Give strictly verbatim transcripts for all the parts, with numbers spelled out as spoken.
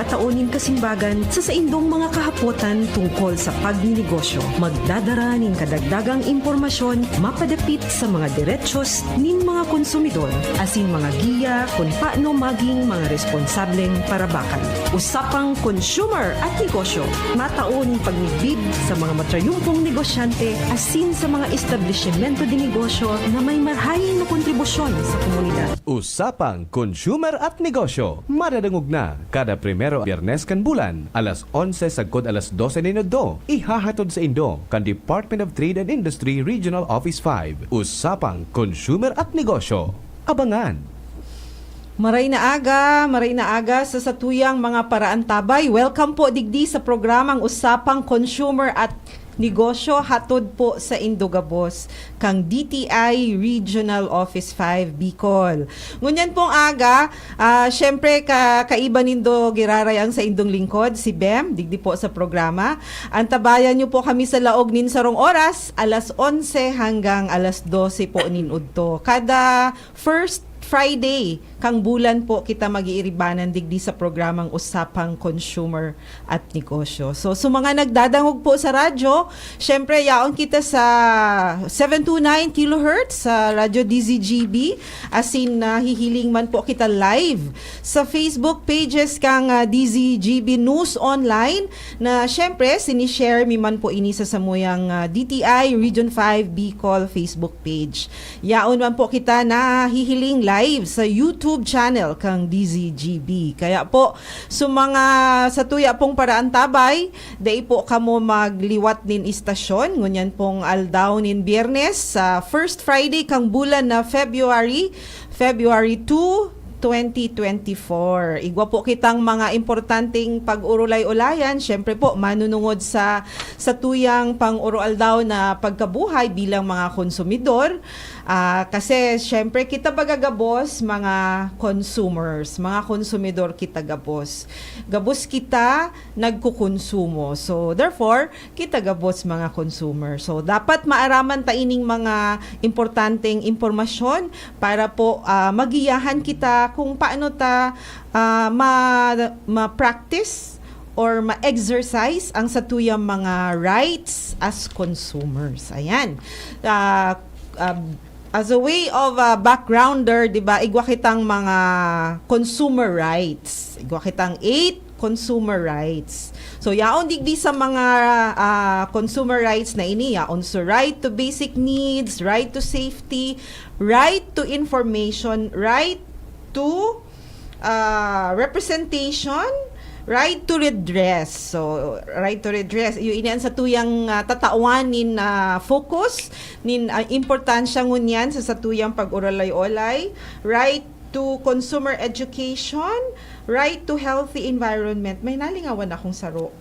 Tao nin kasimbagan sa saindong mga kahapotan tungkol sa pagninegosyo. Magdadara nin kadagdagang impormasyon mapadapit sa mga derechos nin mga konsumidor, asin mga giya kun paano maging mga responsableng parabakan. Usapang Consumer at Negosyo, matao nin pagmidbid sa mga matrayumpong negosyante asin sa mga establisimento de negosyo na may marahay na kontribusyon sa komunidad. Usapang Consumer at Negosyo, madadangog na kada primero Biyernes kan bulan, alas onse sagkod alas dose nin udto. Ihahatod saindo kan Department of Trade and Industry Regional Office five. Usapang Consumer at Negosyo. Abangan! Maray na aga, maray na aga sa satuyang mga paraantabay. Welcome po digdi sa programang Usapang Consumer at Negosyo, hatod po saindo gabos kan D T I Regional Office five Bicol. Ngunyan pong aga, ah, syempre, ka-, kaiba nindo giraray ang saindong lingkod, si Bem, digdi po sa programa. Antabayan niyo po kami sa laog nin sarong oras, alas onse hanggang alas dose po nin udto. Kada first Friday kang bulan po kita mag-iiribanan digdi sa programang Usapang Consumer at Negosyo. So, sa mga nagdadangog po sa radyo, syempre, yaon kita sa seven two nine kilohertz sa Radyo D Z G B. Asin, nahihiling man po kita live sa Facebook pages kang, ah, D Z G B News Online na, syempre, sinishare mi man po ini sa samuyang, ah, D T I Region five Bicol Facebook page. Yaon man po kita nahihiling live sa YouTube channel kang D Z G B. Kaya po, sa mga satuya pong paraantabay, dai po kamo magliwat nin istasyon. Ngunyan pong aldaw nin Biyernes, sa first Friday kang bulan na February, February two, twenty twenty-four. Igwa po kitang mga importanteng pag-urulay-ulayan. Siyempre po, manunungod sa satuyang pang-uroaldaw na pagkabuhay bilang mga konsumidor. Ah, kasi siyempre, kita baga gabos, mga consumers, mga konsumidor kita gabos. Gabos kita nagkukonsumo. So, therefore, kita gabos mga consumer. So, dapat maaraman ta ining mga importanteng impormasyon para po, ah, magiyahan kita kung paano ta, ah, ma-, ma-practice or ma-exercise ang satuyang mga rights as consumers. Ayan. Ah, ah, as a way of, ah, backgrounder, di ba, igwa kitang mga consumer rights. Igwa kitang eight consumer rights. So, yaon digdi sa mga, ah, consumer rights na ini, yaon sa right to basic needs, right to safety, right to information, right to, ah, representation, right to redress. So, right to redress, iyo ini an satuyang, ah, tatawan nin, ah, focus, nin, ah, importansya ngunyan sa satuyang pag-urulay-olay, right to consumer education, right to healthy environment. May nalingawan akong saro.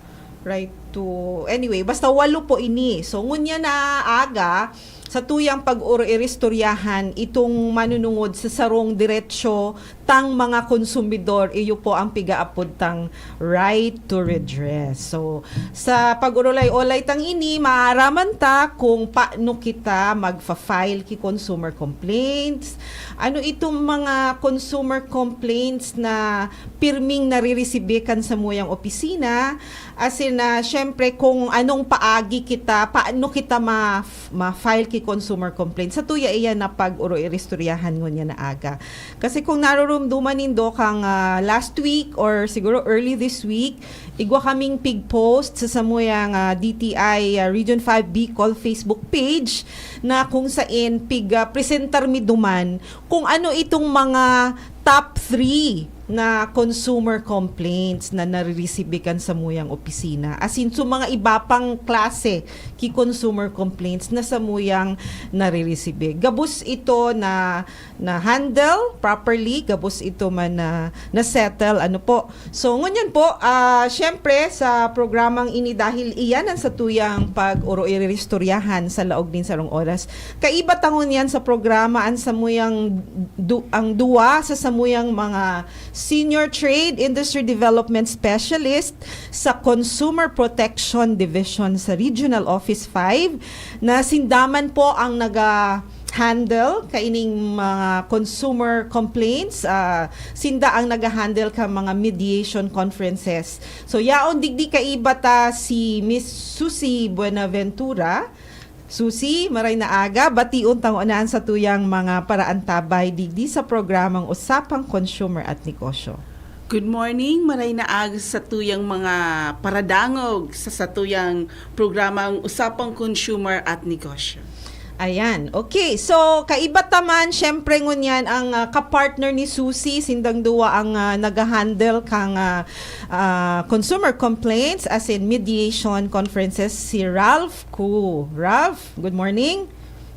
Right to, anyway, basta walo po ini. So, ngunyan na aga, satuyang pag-oro-iristoryahan itong manunungod sa sarong diretsyo tang mga konsumidor, iyo po ang pigaapod tang right to redress. So, sa pag-urulay-olay tang ini, maaraman ta kung paano kita magfa-file ki consumer complaints. Ano itong mga consumer complaints na pirming nariresibi kan samuyang opisina? Asin na, siyempre, kung anong paagi kita, paano kita ma-, ma-file ki consumer complaints? Satuya iyan na pag-oro-iristoryahan ngunyan na aga. Kasi kung narurumduman nindo kang, ah, last week or siguro early this week, igwa kaming pig-post sa samuyang, ah, D T I, ah, Region five Bicol Facebook page na kung sain pig, ah, presentar mi duman kung ano itong mga top three na consumer complaints na nariresibi kan samuyang opisina. Asin, so mga iba pang klase ki consumer complaints na samuyang nariresibi. Gabos ito na na-handle properly, gabos ito man na, na-settle, ano po. So, ngunyan po, ah, siyempre, sa programang ini, dahil iyan ang satuyang pag-oro-iristoryahan sa laog nin sarong oras. Kaiba ta ngunyan sa programa, ang samuyang du-, ang duwa sa samuyang mga Senior Trade Industry Development Specialist sa Consumer Protection Division sa Regional Office five, na sinda man po ang naga-, handle kaining mga consumer complaints, ah, sinda ang nag-handle ka mga mediation conferences. So, yaon digdi kaiba ta si Miss Susie Buenaventura. Susie, maray na aga, bation ta ngona an satuyang mga paraantabay digdi sa programang Usapang Consumer at Negosyo. Good morning, maray na aga sa tuyang mga paradangog sa satuyang programang Usapang Consumer at Negosyo. Ayan. Okay. So, kaiba ta man, syempre, ngunyan ang ah, kapartner ni Susie, sindang duwa ang ah, nag-handle kang ah, ah, consumer complaints, as in mediation conferences, si Ralph Ku. Ralph, good morning.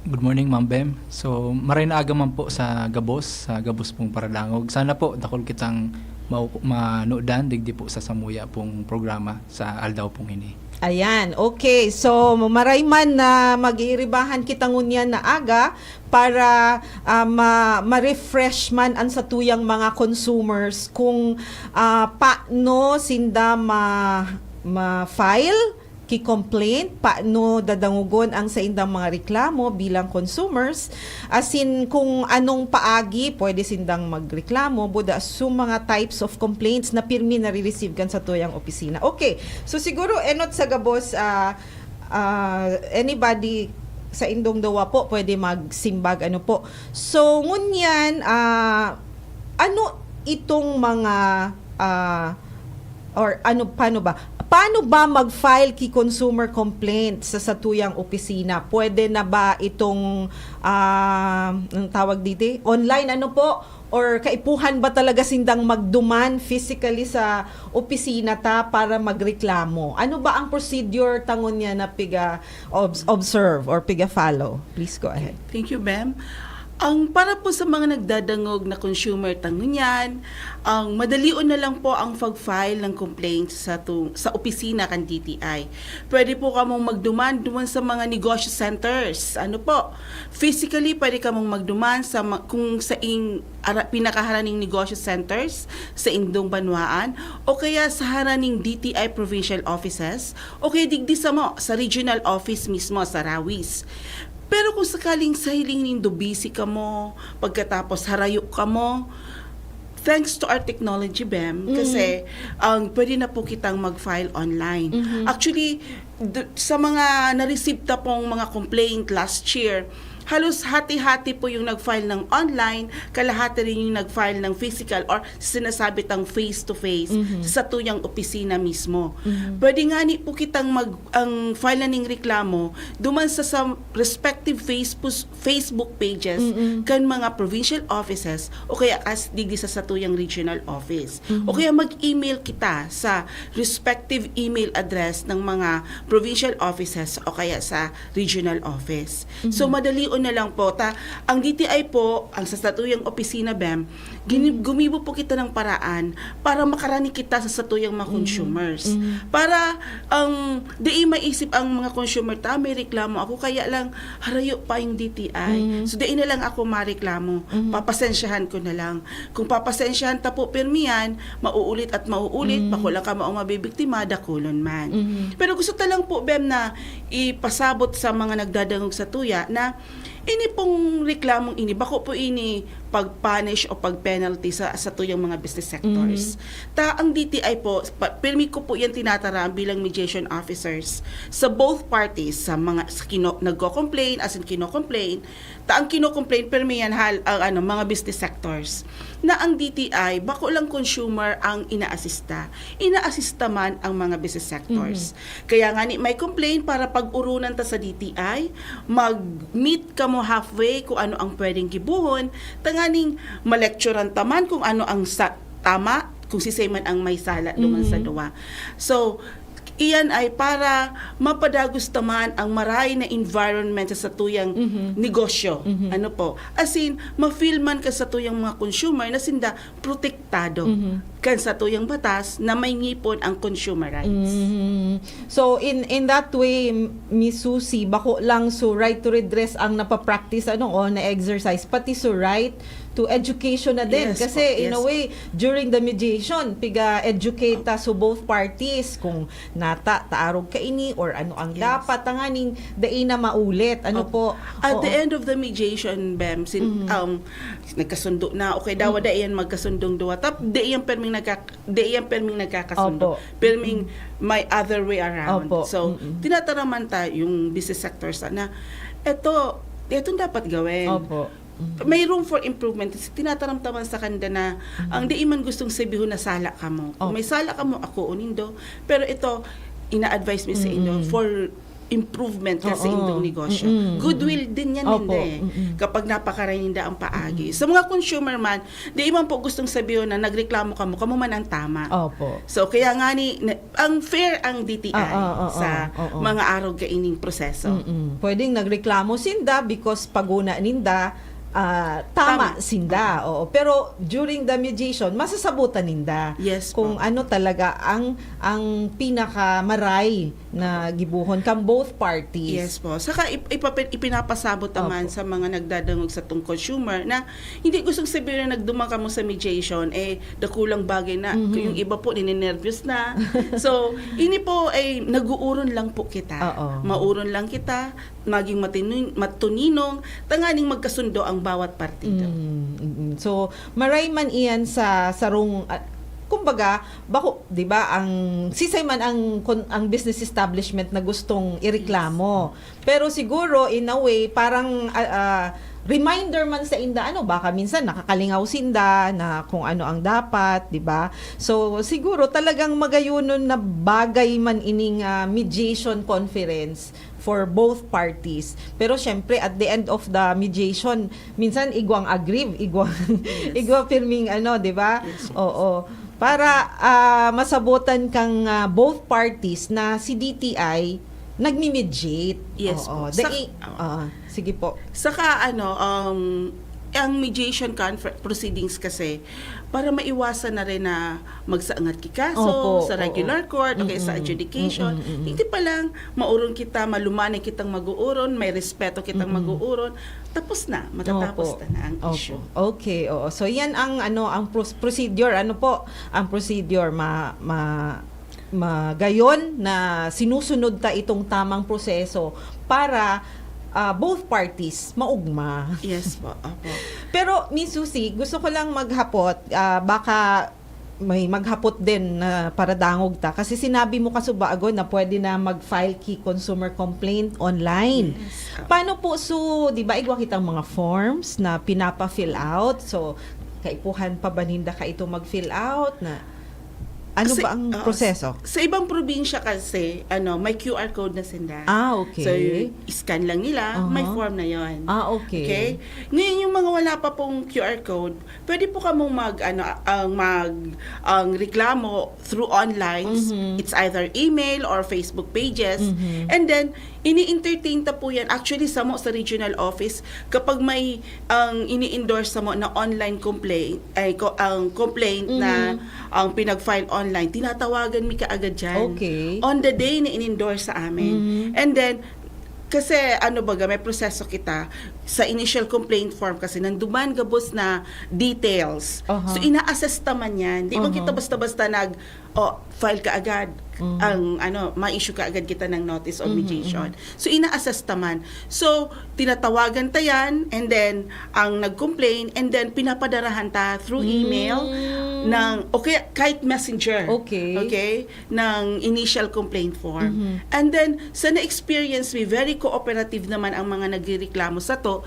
Good morning, Ma'am Bem. So, maray na aga man po sa gabos, sa gabos pong paradangog. Sana po, dakul kitang mau- manudan digdi po sa samuya pong programa sa aldaw pong ini. Ayan, okay. So, maray man na mag-iiribahan kita ngunyan na aga para ah, ma- ma-refresh man ang satuyang mga consumers kung ah, paano sinda ma- ma-file ki complaint, paano dadangogon ang saindang mga reklamo bilang consumers, asin kung anong paagi pwede sindang magreklamo, buda su mga types of complaints na pirmi nare-receive kan satuyang opisina. Okay, so siguro enot sa gabos, ah, ah, anybody sa indong dawa po pwede magsimbag, ano po. So, ngunyan, ah, ano itong mga, ah, or ano, paano ba? Paano ba mag-file ki consumer complaint sa satuyang opisina? Pwede na ba itong, ah, ang tawag dito? Online, ano po? Or kaipuhan ba talaga sindang magduman physically sa opisina ta para magreklamo? Ano ba ang procedure tangon niya na piga obs- observe or piga follow? Please go ahead. Thank you, Bem. Ang para po sa mga nagdadangog na consumer tangon yan, ang madalion na lang po ang pag-file ng complaint sa tu- sa opisina kan D T I. Pwede po kamong magduman duman sa mga negosyo centers. Ano po? Physically, pwede kamong magduman sa ma- kung saing ara- pinakaharaning negosyo centers sa indong banwaan o kaya sa haraning D T I provincial offices o kaya digdi samo sa regional office mismo sa Rawis. Pero kung sakaling sa hiling nindo busy kamo, pagkatapos harayo kamo, thanks to our technology, Bem, kasi ang pwede na po kitang mag-file online. Actually, d- sa mga na-receive ta pong mga complaint last year, halos hati-hati po yung nag-file ng online, kalahati rin yung nag-file ng physical or sinasabi tang face-to-face sa tuyang opisina mismo. Pwede nga ni po kitang mag, ang file na ning reklamo duman sa, sa respective Facebook, Facebook pages kan mga provincial offices o kaya as digdi sa satuyang regional office. O kaya mag-email kita sa respective email address ng mga provincial offices o kaya sa regional office. So, madalion na lang po. Ta, ang D T I po, ang sa satuyang opisina, Bem, gini- gumibo po kita ng paraan para makarani kita sa satuyang mga consumers. Para ang di maisip ang mga consumer, ta, may reklamo ako, kaya lang harayo pa yung D T I. So, di na lang ako mareklamo. Papasensyahan ko na lang. Kung papasensyahan ta po, pirmi yan, mauulit at mauulit, bako lang ka maong mabibiktima, dakulon man. Pero gusto ta lang po, Bem, na ipasabot sa mga nagdadangog sa tuya na ini pong reklamong ini, bako po ini pag-punish o pag-penalty sa, sa tuyang mga business sectors. Ta, ang D T I po, pa, pirmi ko po yan tinataraan bilang mediation officers sa both parties, sa mga sa kino, nagko-complain, as in kino-complain, ta ang kino-complain, pirmi yan hal, ang ano, mga business sectors. Na ang D T I, bako lang consumer ang inaasista. Inaasista man ang mga business sectors. Kaya nga ni may complain para pag-urunan ta sa D T I, mag-meet kamo halfway kung ano ang pwedeng gibuhon, tanganing malekturan ta man kung ano ang sa, tama, kung sisay man ang may sala duman sa duwa. So, iyan ay para mapadagos ta man ang maray na environment sa satuyang negosyo. Ano po? As in, ma-feel man ka satuyang mga consumer na sinda protektado kan satuyang batas na may ngipon ang consumer rights. Mhm. So, in in that way, Miss Susie, bako lang so right to redress ang napapractice, ano, o na-exercise, pati so right to education na din. Yes Kasi po, in a yes. way, during the mediation, piga-educate ta so both parties kung nata, taarog kaini or ano ang Yes. dapat tanganing dai na maulit. Ano Opo. po? At Oo. the end of the mediation, Bem, sin, Mhm. um, nagkasundo na, okay, dawa Mhm. dai yan magkasundo ang duwa. Tap, dai yan perming nagka, dai yan perming nagkakasundo. Opo. Perming may other way around. Opo. So, Mm-mm. tinataram man ta yung business sector sa na, eto, eto dapat gawin. Opo. Mhm. May room for improvement. Tinataram ta man sa kanda na, Mhm. ang di man gustong sabihon na sala kamo. Kung Opo. may sala kamo, ako o nindo. Pero ito, ina-advise mi sa inyo Mm-mm. for improvement sa Oo. indong negosyo. Mm-mm. Goodwill din yan, Opo. hindi eh. Mm-mm. Kapag napakaray ninda ang paagi. Mm-mm. Sa mga consumer man, di man po gustong sabihon na nagreklamo kamo, kamo man ang tama. Opo. So, kaya nga ni, na, ang fair ang D T I Ah, ah, ah, sa ah, oo. mga arog kaining proseso. Mm-mm. Pwedeng nagreklamo sinda because paguna ninda, ah, tama Tama. sinda. Oo. Pero during the mediation, masasabutan ninda Yes kung po. ano talaga ang ang pinakamaray na gibohon kan both parties. Yes po. Saka ip- ipapi- ipinapasabot naman Opo. sa mga nagdadangog sa tong consumer na hindi gustong sabihin na nagduman kamo sa mediation, eh, dakulang bagay na. Mhm. Yung iba po, ninenervyos na. So, ini po ay nag-uuron lang po kita. Oo. Mauron lang kita, maging matinin- matuninong, tanganing magkasundo ang bawat partido. Mm, mm. So, maray man iyan sa sarong, ah, kumbaga, bako, 'di ba, ang sisay man ang kon-, ang business establishment na gustong ireklamo. Pero siguro, in a way, parang, ah, ah, reminder man sa inda, ano, baka minsan nakakalingaw sinda na kung ano ang dapat, 'di ba? So, siguro talagang magayonon na bagay man ining, ah, mediation conference for both parties. Pero syempre, at the end of the mediation, minsan igwang aggrieve, igwang, Yes. igwang pirming ano, 'di ba? Yes, yes. Oo. Para, ah, masabotan kang, ah, both parties na si D T I nagmi-mediate. Yes Oo. po. Sa- Dai-, Oo. ah, sige po. Saka ano, um, ang mediation confer- proceedings kasi, para maiwasan na rin na magsaangat ki kaso Opo, sa regular oo. court o kaya sa Mm-mm. adjudication. Mm-mm, mm-mm. Hindi pa lang, mauron kita, malumanay kitang mag-uuron, may respeto kitang Mm-mm. mag-uuron, tapos na, matatapos Opo. na, na ang Opo. issue. Okay, oo. So, yan ang, ano, ang pros-, procedure. Ano po ang procedure? Ma-, ma-, magayon na sinusunod ta itong tamang proseso para, ah, both parties maugma. Yes po, opo. Pero, Miss Susie, gusto ko lang maghapot, ah, baka may maghapot din na paradangog ta. Kasi sinabi mo kasubago na pwede na mag-file ki consumer complaint online. Yes. Paano po, so, di ba, igwa kitang mga forms na pinapa-fill out? So, kaipuhan pa ba ninda kaito mag-fill out? Na, ano Kasi, ba ang ah, proseso? Sa ibang probinsya kasi, ano, may Q R code na sinda. Ah, okay. So, scan lang nila, may Aha. form na yon. Ah, okay. Okay? Ngayon, yung mga wala pa pong Q R code, pwede po kamong mag, ano, ang mag, ang reklamo through online. Mhm. It's either email or Facebook pages. Mhm. And then, ini-entertain ta po yan. Actually, samo sa regional office, kapag may ang ini-endorse samo na online complaint, ay, ko, ang complaint na Mhm. ang pinag-file online, tinatawagan mi kaagad dyan. Okay. On the day na in-endorse sa amin. Mhm. And then, kasi ano baga, may proseso kita sa initial complaint form kasi nanduman gabos na details. Aha. So, ina-assess ta man yan. Di man Aha. kita basta-basta nag, o, file ka agad. Mhm. Ang ano, ma-issue ka agad kita ng notice of Mhm, mediation. So, ina-assess ta man. So, tinatawagan ta yan, and then, ang nag-complain, and then, pinapadarahan ta through email Mm. ng, okay, kahit messenger. Okay. Okay? Ng initial complaint form. Mhm. And then, sa na-experience mi, very cooperative naman ang mga nagrereklamo sato.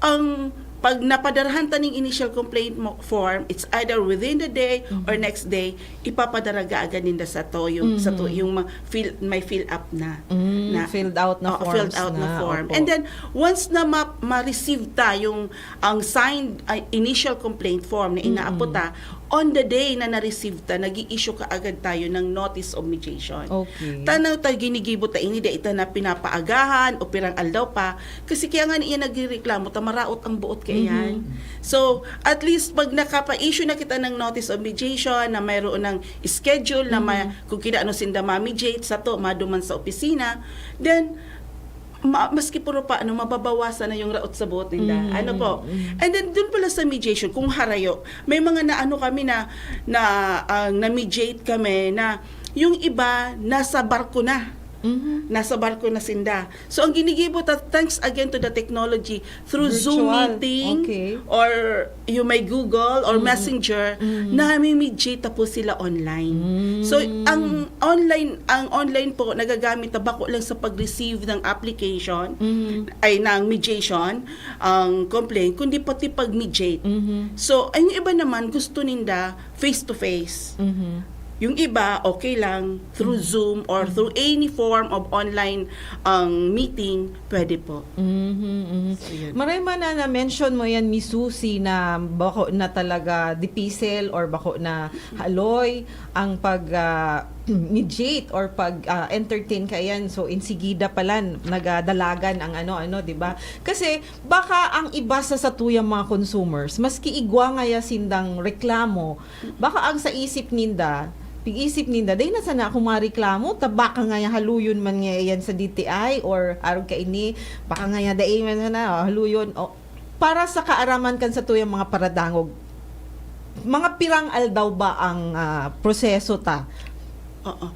Ang pag napadarahan ta ning initial complaint mo, form, it's either within the day or Mhm. next day, ipapadara agad ninda sato yung, Mhm. sato yung ma-, fill, may fill up na. Mm, Na, filled out na oo, forms filled out na, na, form. opo. And then, once na ma-, ma-receive ta yung, ang signed, ay, initial complaint form na Mm-mm. inaapo ta, on the day na na-receive ta, nag-i-issue kaagad tayo ng notice of mediation. Okay. Tanaw ta, ginigibo ta ini, dai ta na pinapaagahan o pirang aldaw pa. Kasi kaya nga niya nagrereklamo ta, maraot ang buot kaya yan. Mhm. So, at least, pag nakapa-issue na kita ng notice of mediation, na mayroon ng schedule, na may, Mhm. kung kinaano sinda ma-mediate, sato, maduman sa opisina, then, ma-, maski puro pa, ano, mababawasan na yung raot sa buot ninda. Mm, Ano po? mm. And then, dun pala sa mediation, kung harayo, may mga na, ano kami na, na, ah, na-mediate kami na yung iba nasa barko na. Mhm. Nasa barko na sinda. So, ang ginigibo ta, thanks again to the technology, through Zoom Virtual. meeting Okay. or you may Google or Mm. Messenger, Mm. nami-mediate ta po sila online. Mm. So, ang online, ang online po, nagagamit na bako lang sa pag-receive ng application, Mhm. ay, ng mediation, ang complaint, kundi pati pag-mediate. Mhm. So, ang iba naman, gusto ninda face-to-face. Mhm. Yung iba, okay lang, through Zoom or through any form of online ang meeting, pwede po. Mhm, mhm. So, yun. Maray man na na-mention mo yan, Miss Susie, na bako na talaga dipisel or bako na haloy ang pag, ah, mediate or pag, ah, entertain ka yan. So, insigida pala, nagadalagan ang ano-ano, di ba? Kasi baka ang iba sa satuyang mga consumers, maski igwa ngaya sindang reklamo, baka ang sa isip ninda, pag-isip ninda, "Dai na sana akong mga reklamo, ta baka ngaya haluyon man ngaya yan sa D T I or arog kaini, baka ngaya dai man sana, oh, haluyon." O, para sa kaaraman kan satuyang mga paradangog, mga pirang aldaw ba ang, ah, proseso ta? Oo.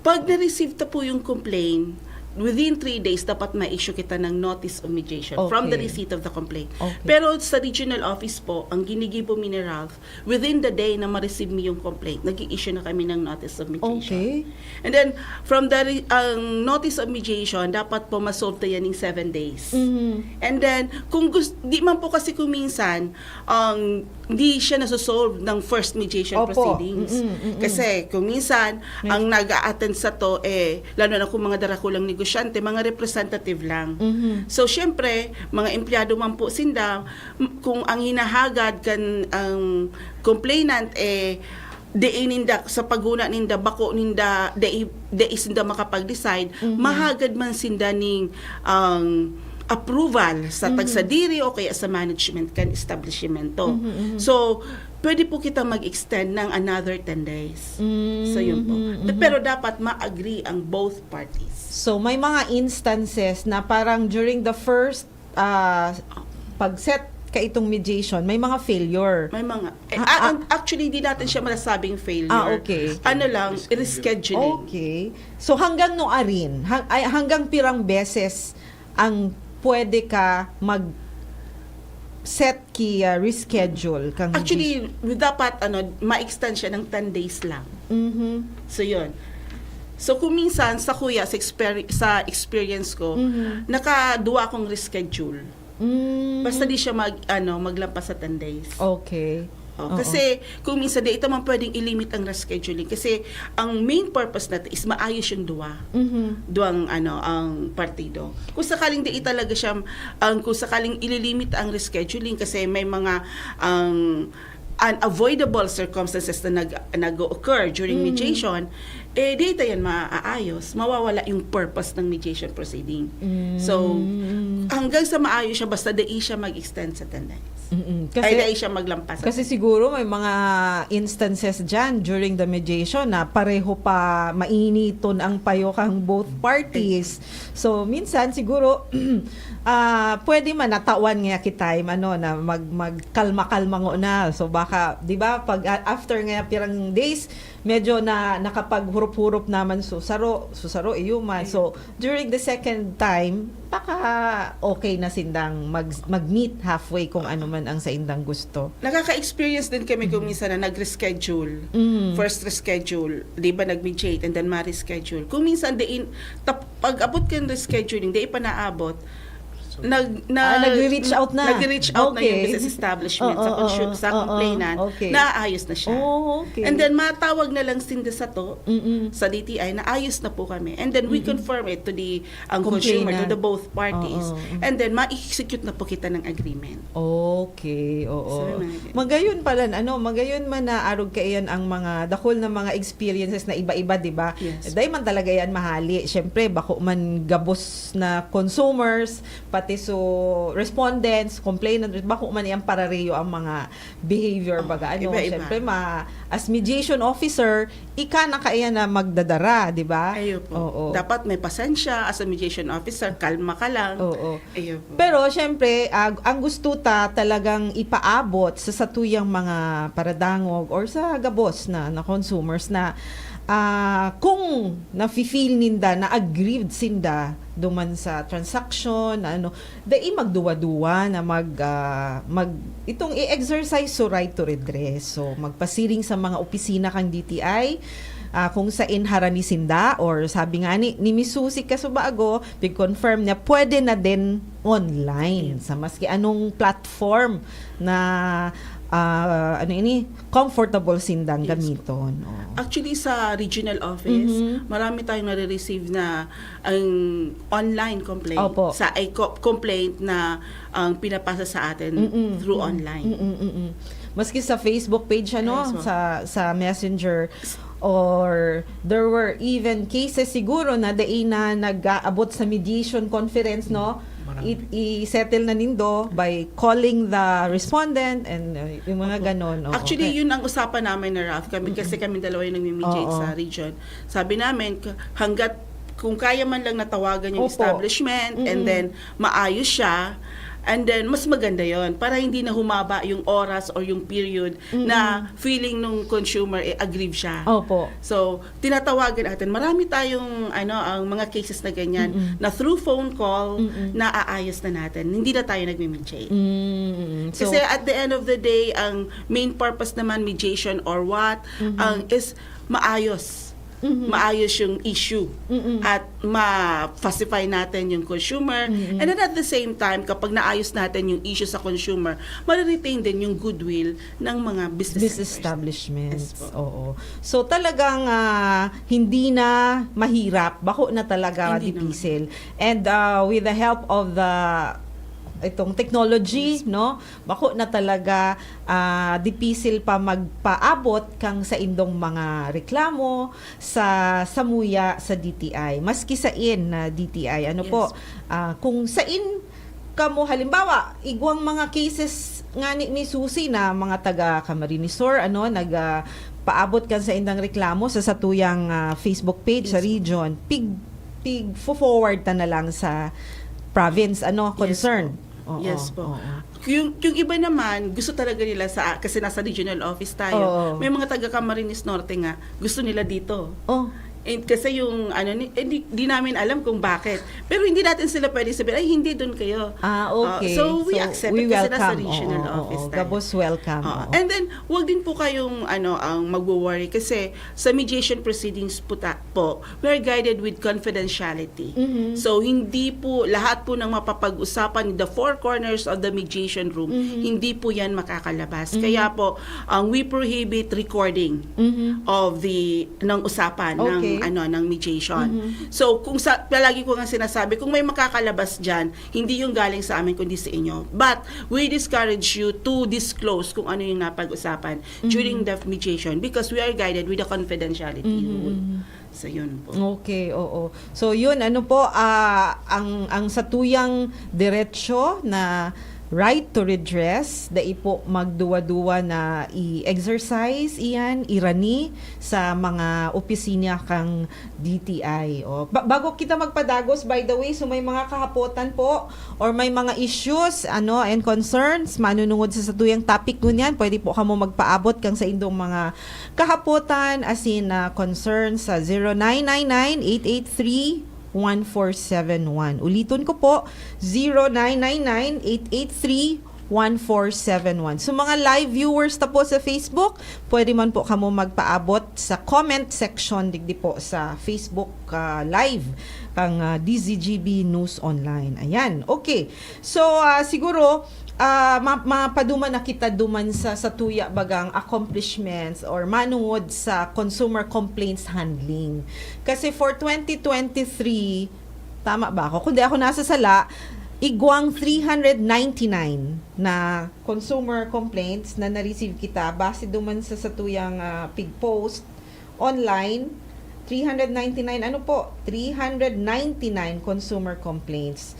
Pag na-receive ta po yung complaint, within three days, dapat ma-issue kita ng notice of mediation from the Okay. receipt of the complaint. Okay. Pero sa regional office po, ang ginigibo mi ni Ralph, within the day na ma-receive mi yung complaint, nag-i-issue na kami ng notice of mediation. Okay. And then, from the re- ang notice of mediation, dapat po ma-solve ta yan in seven days. Mhm. And then, kung gusto, di man po kasi kung minsan, ang di siya nasosolve ng first mediation Opo. proceedings. Mm-mm, mm-mm. Kasi kung minsan, ang nag-a-attend sa to, eh, lalo na kung mga darakulang negosyante, mga representative lang. Mhm. So, syempre, mga empleyado man po sinda, m- kung ang hinahagad kan ang complainant, eh, dai ninda, sa paguna ninda, bako ninda, dai, dai sinda makapag-decide, Mhm. mahagad man sinda ning, ang approval sa Mhm. tagsadiri o kaya sa management kan establishmento. Mhm, mhm. So, pwede po kita mag-extend ng another ten days. So, yun po. Mhm, mhm. Pero dapat ma-agree ang both parties. So, may mga instances na parang during the first, ah, pag-set ka itong mediation, may mga failure. May mga, eh, Ah, ah, ah. ang- actually, hindi natin siya masasabing failure. Ah, okay. Ano lang, rescheduling. Okay. So, hanggang nuarin, hang-, ay, hanggang pirang beses ang pwede ka mag-set ki, ah, reschedule kang Actually, dapat, ano, ma-extend siya ng ten days lang. Mhm. So, yun. So, kung minsan, sa kuya, sa, exper- sa experience ko, Mhm. nakaduwa akong reschedule. Mm. Basta di siya mag, ano, maglampas sa ten days. Okay. Oh, Oo. Kasi kung minsan, di ito man pwedeng i-limit ang rescheduling. Kasi ang main purpose natin is maayos yung duwa. Mhm. Duwang, ano, ang partido. Kung sakaling di talaga siya, ang, kung sakaling ililimit ang rescheduling kasi may mga, ang unavoidable circumstances na nag, nag-occur during Mm. mediation, eh, di ito yan maaayos. Mawawala yung purpose ng mediation proceeding. Mm. So, hanggang sa maayos siya, basta di siya mag-extend sa ten days. Mm-mm. Ay, Kasi, di siya maglampas sa kasi ten days. Siguro may mga instances dyan during the mediation na pareho pa mainiton ang payo kang both parties. So, minsan siguro, ah, pwede man natawan nga ki time, ano, na mag, magkalma-kalma ngo na. So, baka, di ba, pag, ah, after nga pirang days, medyo na nakapaghurup-hurup naman so saro, so saro, iyo man. So, during the second time, baka okay na sindang mag, mag-meet halfway kung ano man ang saindang gusto. Nakaka-experience din kami kung minsan na nag-reschedule. Mm. First reschedule, di ba, nag-mediate and then ma-reschedule. Kung minsan, di in, tap, pag abot ka ng rescheduling, di pa naabot, nag, Ah, nag, nagre-reach out na. Nagre-reach out na yung Okay. business establishment sa, Oo, consu- oo, sa oo, complainant, okay. naayos na siya. Oh, okay. And then, matawag na lang sinda sa to, Mm-mm. sa D T I, na ayos na po kami. And then, we confirm it to the, ang Complainant. consumer, to the both parties. Oo, oo. And then, ma-execute na po kita ng agreement. Okay, oo. So, may mga ganyan. Magayon pala, ano, magayon man na arog kaiyan ang mga dakul na mga experiences na iba-iba, di ba? Yes. Dahil man talaga yan mahali. Siyempre, bako man gabos na consumers, pati So, respondents, complainant, bako man iyang parareyo ang mga behavior, baga, ano, Iba-iba. Syempre, ma, as mediation officer, ika na kaya na magdadara, di ba? Ayun po. Oo. Dapat may pasensya as a mediation officer, kalma ka lang. Oo. Ayun po. Pero, syempre, ah, ang gusto ta talagang ipaabot sa satuyang mga paradangog or sa gabos na, na consumers na, ah, kung nafe-feel ninda na aggrieved sinda duman sa transaction, na ano, dai magduwa-duwa na mag, ah, mag, itong i-exercise so right to redress. So, magpasiring sa mga opisina kang D T I, ah, kung sain harani sinda, or sabi nga ni, ni Miss Susie Casubago, pig-confirm niya, pwede na din online sa maski anong platform na, ah, ano ini, comfortable sindang Yes po. Gamiton. Oh. Actually, sa regional office, Mhm. marami tayong nare-receive na ang online complaint Opo. sa ay co- complaint na ang pinapasa sa atin Mm-mm. through Mm-mm. online. Mm-mm, mm-mm. Maski sa Facebook page, ano, Yes, ma'am. sa sa Messenger, or there were even cases siguro na dai na nag-aabot sa mediation conference, no? Marami. I- i-settle na nindo by calling the respondent and uh, yung mga ganon. Oh, Actually, okay. Yun ang usapan namin na Ralph, kami kasi kami dalawa yung nagmi-mediate Oo. Sa region. Sabi namin, k- hanggat kung kaya man lang natawagan yung Opo. Establishment and Mm-mm. then maayos siya, and then mas maganda yon para hindi na humaba yung oras or yung period na feeling nung consumer, eh, aggrieved siya. Opo. So, tinatawagan natin. Marami tayong ano, ang mga cases na ganyan Mm-mm. na through phone call Mm-mm. naaayos na natin. Hindi na tayo nagmi-mediate. Mm, so, Kasi at the end of the day, ang main purpose naman, mediation or what, Mhm. ang is maayos. Mhm. Maayos yung issue. Mm-mm. At ma-pacify natin yung consumer. Mm-mm. And then at the same time, kapag naayos natin yung issue sa consumer, mariretain din yung goodwill ng mga business, business owners. Establishments. Yes po. Oo. So talagang ah, hindi na mahirap, bako na talaga Hindi na. Dipisil. And ah, with the help of the itong technology, no? Bako na talaga ah, dipisil pa magpaabot kang saindong mga reklamo sa samuya sa D T I. Maski sain na D T I. Ano Yes. Po? Ah, kung sain kamo, halimbawa, igwang mga cases nga ni, ni Susie na mga taga Camarines Sur, ano, nag ah, paabot kan saindang reklamo sa satuyang ah, Facebook page sa Yes po. Region, pig pig forward ta na lang sa province, ano, Yes concern. po. Oo, Yes po. Oo. Yung, yung iba naman, gusto talaga nila sa, kasi nasa regional office tayo, Oo. May mga taga Camarines Norte nga, gusto nila dito. Oh, And kasi yung, ano, ni- eh, di, di namin alam kung bakit. Pero hindi natin sila pwede sabihin, "Ay, hindi, doon kayo." Ah, Uh, okay. so, we So, accept we it kasi nasa welcome. regional Oo, oo, office oo. tayo. Gabos welcome. Oo. Oo. And then, wag din po kayong, ano, ang magwo-worry kasi sa mediation proceedings po, ta- po, we're guided with confidentiality. Mhm. So, hindi po, lahat po ng mapapag-usapan in the four corners of the mediation room, Mhm. hindi po yan makakalabas. Mhm. Kaya po, ang we prohibit recording Mhm. of the ng usapan ng Okay. ano ng mediation. Mhm. So kung sa palagi ko nga sinasabi, kung may makakalabas diyan, hindi yung galing sa amin kundi sa inyo. But we discourage you to disclose kung ano yung napag-usapan Mhm. during the mediation because we are guided with the confidentiality Mhm, rule. mhm. So yun po. Okay, oo. So yun, ano po, ah, ang ang satuyang diretso na right to redress, dai po magduwa-duwa na i-exercise iyan, irani sa mga opisina kang D T I. O, ba- bago kita magpadagos, by the way, so may mga kahapotan po or may mga issues, ano, and concerns manunungod sa satuyang topic ngunyan, pwede po kamo magpaabot kang saindong mga kahapotan, asin, ah, concerns sa zero nine nine nine, eight eight three, one four seven one. Uliton ko po, zero nine nine nine, eight eight three, one four seven one. So, mga live viewers ta po sa Facebook, pwede man po kamo magpaabot sa comment section digdi po sa Facebook, ah, Live kang, ah, D Z G B News Online. Ayan. Okay. So, ah, siguro, ah, ma- mapaduman na kita duman sa, sa tuya bagang accomplishments or manungod sa consumer complaints handling. Kasi for twenty twenty-three, tama ba ako? Kung di ako nasasala, igwang three hundred ninety-nine na consumer complaints na na-receive kita base duman sa satuyang, ah, pig post online, three hundred ninety-nine, ano po? Three hundred ninety-nine consumer complaints.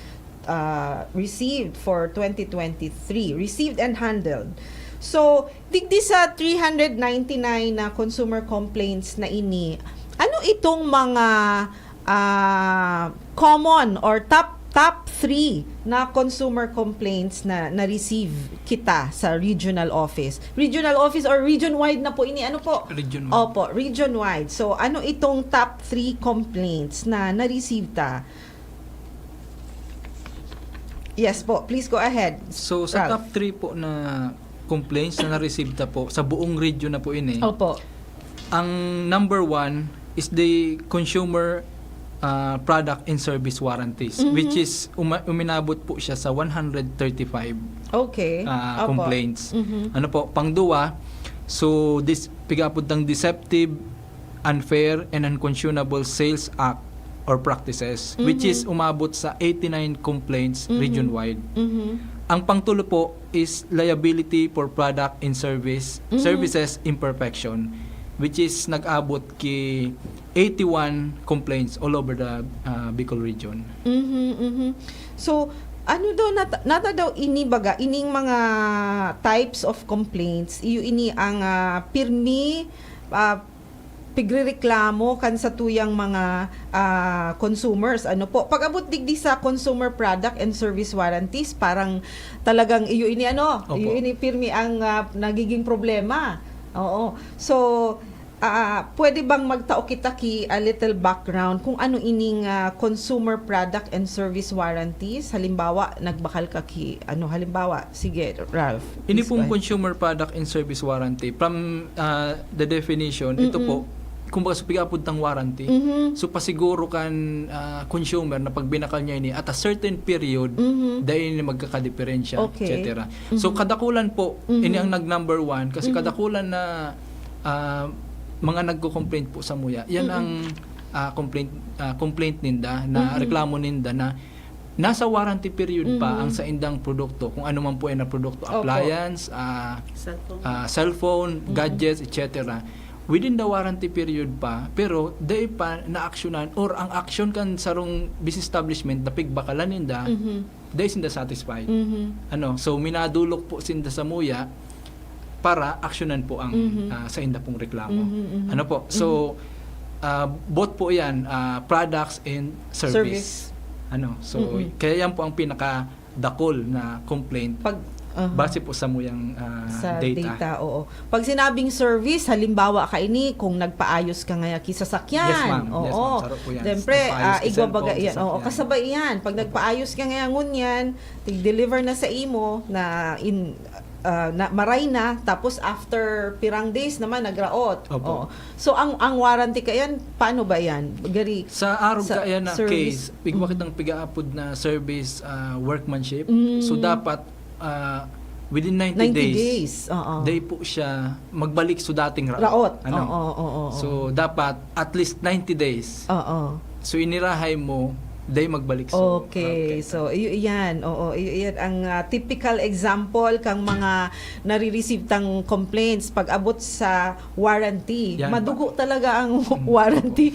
uh, received for twenty twenty-three, received and handled. So, digdi sa three hundred ninety-nine na consumer complaints na ini, ano itong mga, ah, common or top, top three na consumer complaints na na-receive kita sa regional office? Regional office or region-wide na po ini? Ano po? Region-wide. Opo, region-wide. So, ano itong top three complaints na na-receive ta? Yes po, please go ahead. So, sa Ralph. Top three po na complaints na na-receive ta po, sa buong region na po ini, Opo. ang number one is the consumer uh, product and service warranties, Mhm. which is uma- uminabot po siya sa one hundred thirty-five Okay. uh, Opo. complaints. Mhm. Ano po, pangduwa, so this pigapod ng deceptive, unfair, and unconscionable sales act or practices, which Mhm. is umabot sa eighty-nine complaints Mhm. region-wide. Mhm. Ang pangtulo po is liability for product and service Mhm. services imperfection, which is nag-abot ki eighty-one complaints all over the uh, Bicol region. Mhm, mhm. So, ano daw, nata, nata daw ini baga, ining mga types of complaints, iyo ini ang ah, pirmi ah, pigrereklamo kan satuyang mga ah, consumers. Ano po? Pag-abot digdi sa consumer product and service warranties, parang talagang iyo ini ano, Opo. iyo ini pirmi ang ah, nagiging problema. Oo. So, ah, pwede bang magtao kita ki a little background kung ano ining ah, consumer product and service warranties? Halimbawa, nagbakal ka ki, ano, halimbawa, sige, Ralph. Ini please pong go ahead. consumer product and service warranty, from uh, the definition, ito Mm-mm. po, kumbaga sa pigapod ng warranty, Mhm. so pasiguro kan uh, consumer na pag binakal niya ini at a certain period, Mhm. dahil ini magkakadiperensya, Okay. et cetera. So Mhm. Kadakulan po, Mhm. ini ang nag number one kasi Mhm. Kadakulan na uh, mga nagko-complaint po sa muya, yan Mm-mm. ang uh, complaint uh, complaint ninda, na Mhm. reklamo ninda na nasa warranty period pa Mhm. ang saindang produkto, kung ano man po yan na produkto, Opo. appliance, ah, Cellphone. ah, cellphone, Mhm. gadgets, et cetera. Within the warranty period pa, pero dai pa naaksyonan or ang aksyon kan sarong business establishment na pigbakalan ninda, Mhm. dai sinda satisfied. Mhm. Ano, so minadulok po sinda sa muya para aksyonan po ang Mhm. ah, sainda pong reklamo. Mhm, mhm. Ano po? So ah, both po 'yan, ah, products and service. Service. Ano? So Mm-mm. kaya 'yan po ang pinaka dakul na complaint Pag aha. base po sa muyang ah, Sa data. data, oo. Pag sinabing service, halimbawa kaini, kung nagpaayos ka ngaya ki sasakyan. Yes, ma'am. Yes, Oo. ma'am. Saro po yan. Siyempre, Nagpaayos ah, ki igwa cellphone, baga yan. Oo, sasakyan. kasabay yan. Pag Opo. Nagpaayos ka ngaya ngunyan, tig-deliver na sa imo na in ah, na maray na, tapos after pirang days naman nagraot. Opo. Oo. So ang ang warranty kayan, paano ba yan? Gari Sa arog sa kaya na service. Case, igwa Mm. kitang pigaapod na service ah, workmanship. Mm. So dapat ah, within ninety, ninety days, days. Oo. Day po siya magbalik sa dating raot. Raot. Ano? Oo, oo, oo. So dapat at least ninety days. Oo. So inirahay mo, day magbalik sa Okay, so iyo iyan. Oo, iyo iyan ang ah, typical example kang mga nare-receive tang complaints pag abot sa warranty. Yan, Madugo talaga ang Mm. warranty.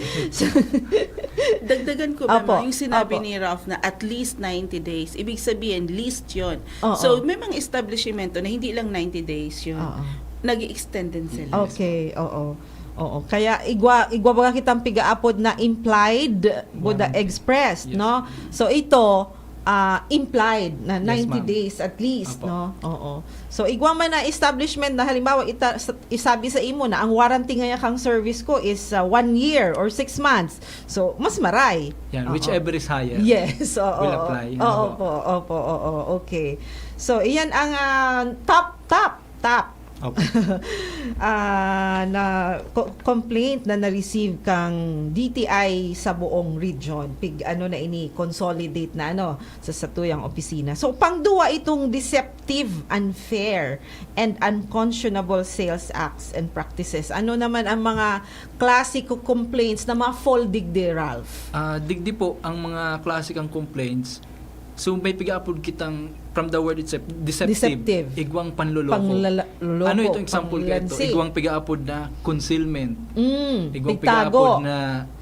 Dagdagan ko, Apo, Mama, yung sinabi apo. ni Ralph na at least ninety days. Ibig sabihin, least yon. Oo. So, may mga establishmento na hindi lang ninety days yun. Oo. Nag-extend din sila. Okay, oo. Oo. Kaya igwa igwa baga kitang pigaapod na implied with the Warranty. expressed, Yes. no? So ito ah, implied na Yes, ninety ma'am. days at least, Apo. no? Oo. So igwa man na establishment na halimbawa ita, sa- isabi sa imo na ang warranty ngaya kang service ko is ah, one year or six months. So mas maray. Yan, Oo. whichever is higher. Yes, oo. Will apply. Oo, Ano opo, opo, oo, okay. So iyan ang ah, top top top Opo. ah na co- complaint na na-receive kang D T I sa buong region. Pig ano na ini, consolidate na ano sa satuyang opisina. So pangduwa itong deceptive, unfair and unconscionable sales acts and practices. Ano naman ang mga klase ko complaints na ma-fall digdi, Ralph? Ah, digdi po ang mga klase kang complaints. So may pigaapod kitang from the word itself, deceptive. Deceptive. Igwang panloloko. Panglala- loloko, Ano itong example kayo ito? panglansi. Igwang pigaapod na concealment. Mm, Igwang pigtago. Pigaapod na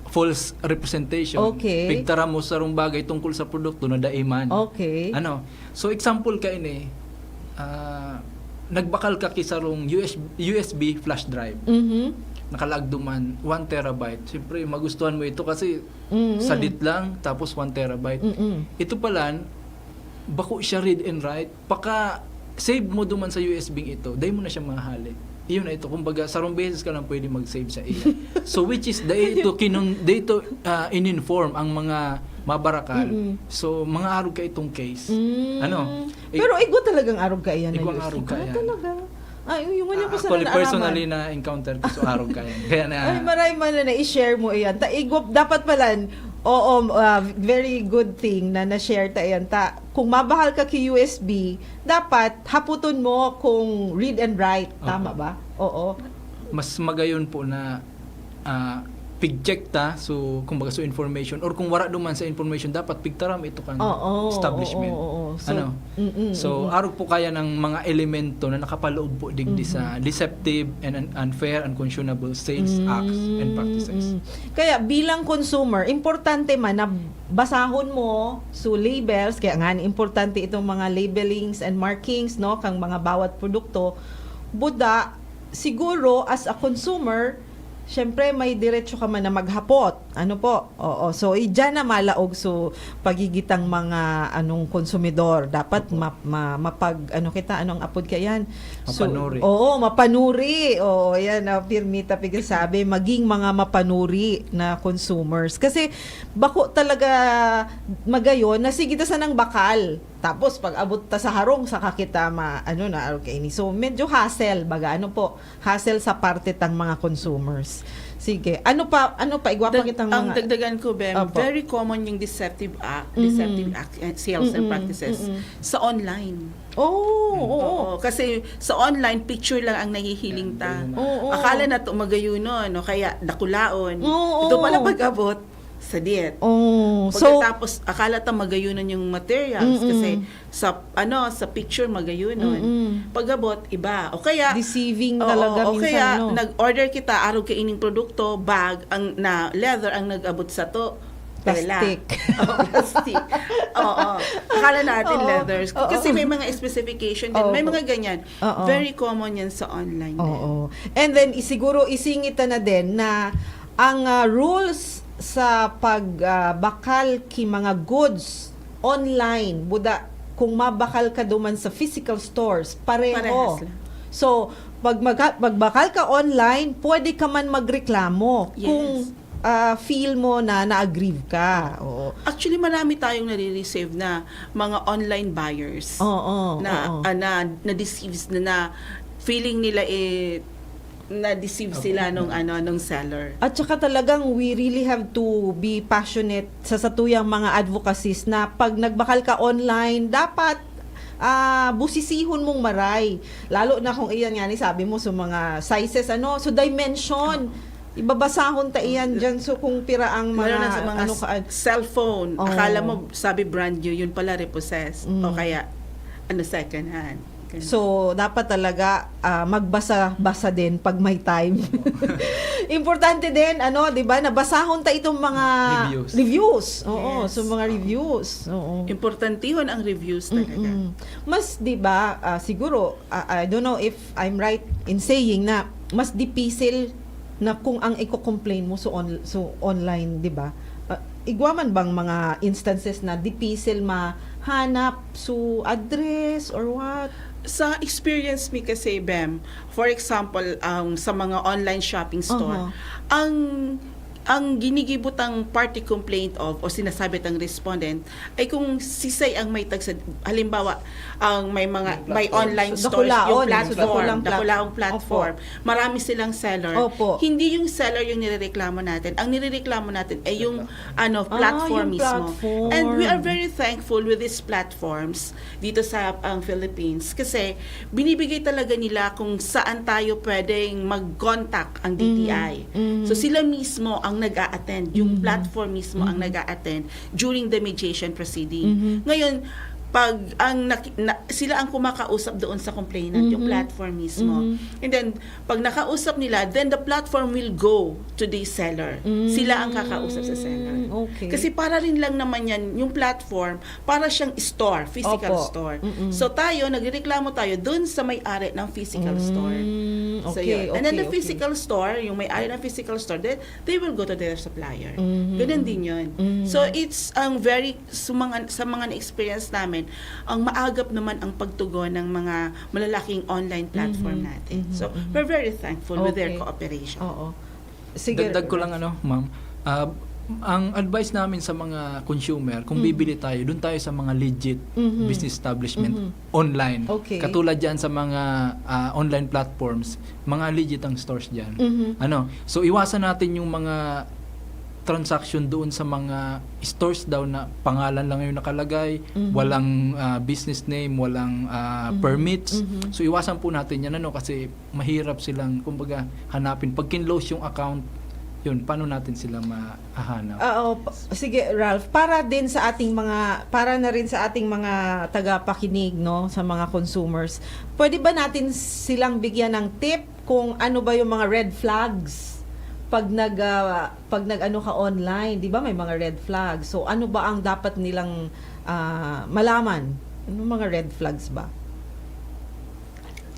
false representation. Okay. Pigtaram mo sarong bagay tungkol sa produkto na dai man. Okay. Ano? So, example ka ini, ah, nagbakal ka ki sarong U S, U S B flash drive. Mhm. Nakalaag duman, one terabyte. Siyempre, magustuhan mo ito kasi Mm-mm. sadit lang, tapos one terabyte. Mm-mm. Ito pala, bako siya read and write. Paka save mo duman sa U S B ito, dai mo na siya mahali. Iyon na ito. Kumbaga, sarong beses ka lang pwede mag-save sa iya. So, which is, dai ito, kinun, dai ito ah, in-inform ang mga mabarakal. Mm-mm. So, mga arog ka itong case. Mm. Ano? I- Pero igwa talagang arog ka iyan na Igwa U S B. Arog ka Ah, iyan. Talaga? Ay, yung wala Ah, ko sana actually, naaraman. Personally na-encounter ko, so arog ka iyan. Kaya na, Ay, maray man na na-share mo iyan. Ta, igwa, dapat pala, oo, ah, very good thing na na-share ta iyan. Ta, kung mabahal ka ki U S B, dapat haputon mo kung read and write. Tama Opo. Ba? Oo. Mas magayon po na ah, pig-check ta, so, kumbaga, so information, or kung wala duman sa information, dapat pigtaram ito kan Oo, establishment. Oo, oo. So, Ano? Mm-mm, So, mm-mm. Arog po kaya ng mga elemento na nakapaloob po digdi sa Deceptive and Un- Unfair, Unconscionable Sales Acts and Practices. Mm. Kaya bilang consumer, importante man na basahon mo so labels, kaya nga importante itong mga labelings and markings, no, kang mga bawat produkto. Buda, siguro, as a consumer, syempre, may diretso ka man na maghapot. Ano po? Oo. So, i-, dyan na malaog so pagigitang mga anong konsumidor. Dapat ma, ma, mapag, ano kita, anong apod ka yan? So, Mapanuri. Oo, mapanuri. Oo, yan. Uh, pirmita, pigasabi, maging mga mapanuri na consumers. Kasi, bako talaga magayon na sige ta sanang bakal. Tapos, pag abot ta sa harong, saka kita ma, ano na, okay ni. So, medyo hassle, baga, ano po, hassle sa parte tang mga consumers. Sige, ano pa, ano pa, igwa pa Dag- kitang ang mga... dagdagan ko, Bem, Opo. Very common yung deceptive act, Mhm. Deceptive act, eh, sales and Mm-mm, practices mm-mm. Sa online. Oo, oo. Oo, kasi sa online, picture lang ang nahihiling ta. Oo. Akala na to magayunon, no? Kaya dakulaon. Oo. Ito pala pag-abot, sadit. Oh, so, Pagkatapos, akala ta magayunon yung materials Mm-mm. kasi sa ano sa picture magayunon. Mm-mm. Pag-abot, iba. O kaya, Deceiving oo, talaga o minsan, kaya, no? Nag-order kita, arog kaining produkto, bag, ang na leather ang nag-abot sa to. Tela. Plastic. Oo, plastic. Oo. Akala natin Oo. leathers. Oo. Kasi may mga specification din. May Oo. Mga ganyan. Oo. Very common yan sa online. Oo. And then, i-, siguro isingit ta na din na ang ah, rules sa pag ah, bakal ki mga goods online, buda, kung mabakal ka duman sa physical stores, pareho. Parehas lang. So, pag magha- magbakal ka online, pwede ka man magreklamo Yes. kung ah, feel mo na na-aggrieve ka. Oo. Actually, marami tayong nare-receive na mga online buyers Oo, na, oo. ah, na, na-deceives na, na feeling nila eh na-deceive sila nung ano nung seller. At saka talagang we really have to be passionate sa satuyang mga advocacies na pag nagbakal ka online, dapat ah, busisihon mong maray. Lalo na kung iyan nga ni sabi mo, so mga sizes, ano, so dimension. Ibabasahon ta iyan dyan, so kung pira ang mga, Lalo na sa mga ano s- ka, cellphone. Oo. Akala mo, sabi brand new, yun pala repossessed. Mm. O kaya, ano, second hand. Ganun. So, dapat talaga ah, magbasa-basa din pag may time. Importante din, ano, 'di ba, nabasahon ta itong mga Reviews. reviews. Oo, Yes. So mga reviews. Oo. Importantihon ang reviews talaga. Mm-mm. Mas, 'di ba, ah, siguro, ah, I don't know if I'm right in saying na mas dipisil na kung ang iko-complain mo so on so online, 'di ba? Ah, igwa man bang mga instances na dipisil mahanap so address or what? Sa experience mi kasi, Bem, for example, ang sa mga online shopping store, Aha. ang ang ginigibot ang party complaint of o sinasabi tang respondent ay kung sisay ang may tagsa, halimbawa, ang may mga may online stores, Dakulaon, yung so platform, dakulang plat- dakulaong platform, marami silang seller. Opo. Hindi yung seller yung nirereklamo natin. Ang nirereklamo natin ay yung ano Ah, platform yung mismo. Platform. And we are very thankful with these platforms dito sa ang Philippines kasi binibigay talaga nila kung saan tayo pwedeng mag-contact ang D T I. Mhm. So sila mismo ang nag-a-attend, yung Mhm. platform mismo ang Mhm. nag-a-attend during the mediation proceeding. Mhm. Ngayon, pag ang naki- na- sila ang kumakausap doon sa complainant, yung Mhm. platform mismo. Mhm. And then, pag nakausap nila, then the platform will go to the seller. Sila ang kakausap sa seller. Mm, okay. Kasi para rin lang naman yan, yung platform, para siyang store, physical Opo. store. Mm-mm. So tayo, nagreklamo tayo dun sa may-ari ng physical store. Mm, So, okay, yun. And then okay, the okay. physical store, yung may-ari ng physical store, they, they will go to their supplier. Mhm. Ganun din yun. Mhm. So it's ang very, sa mga, sa mga na-experience namin, ang maagap naman ang pagtugon ng mga malalaking online platform Mhm. natin. Mhm. So Mhm. we're very thankful with their Okay. cooperation. Oo. Sige, Dagdag ko lang, Ralph. Ano, ma'am. Ah, ang advice namin sa mga consumer, kung Mhm. bibili tayo, doon tayo sa mga legit Mhm. business establishment Mhm. online. Okay. Katulad dyan sa mga ah, online platforms, mga legit ang stores dyan. Mhm. Ano, so iwasan natin yung mga transaction doon sa mga stores daw na pangalan lang yung nakalagay, Mhm. walang ah, business name, walang ah, Mhm. permits. Mhm. So iwasan po natin yan, ano, kasi mahirap silang, kumbaga, hanapin. Pag kinlose yung account, yun, paano natin sila mahahanap? Oo, p- sige, Ralph, para din sa ating mga, para na rin sa ating mga tagapakinig, no, sa mga consumers, pwede ba natin silang bigyan ng tip kung ano ba yung mga red flags pag nag ah, pag nag-ano ka online, 'di ba, may mga red flags. So ano ba ang dapat nilang ah, malaman? Anong mga red flags ba?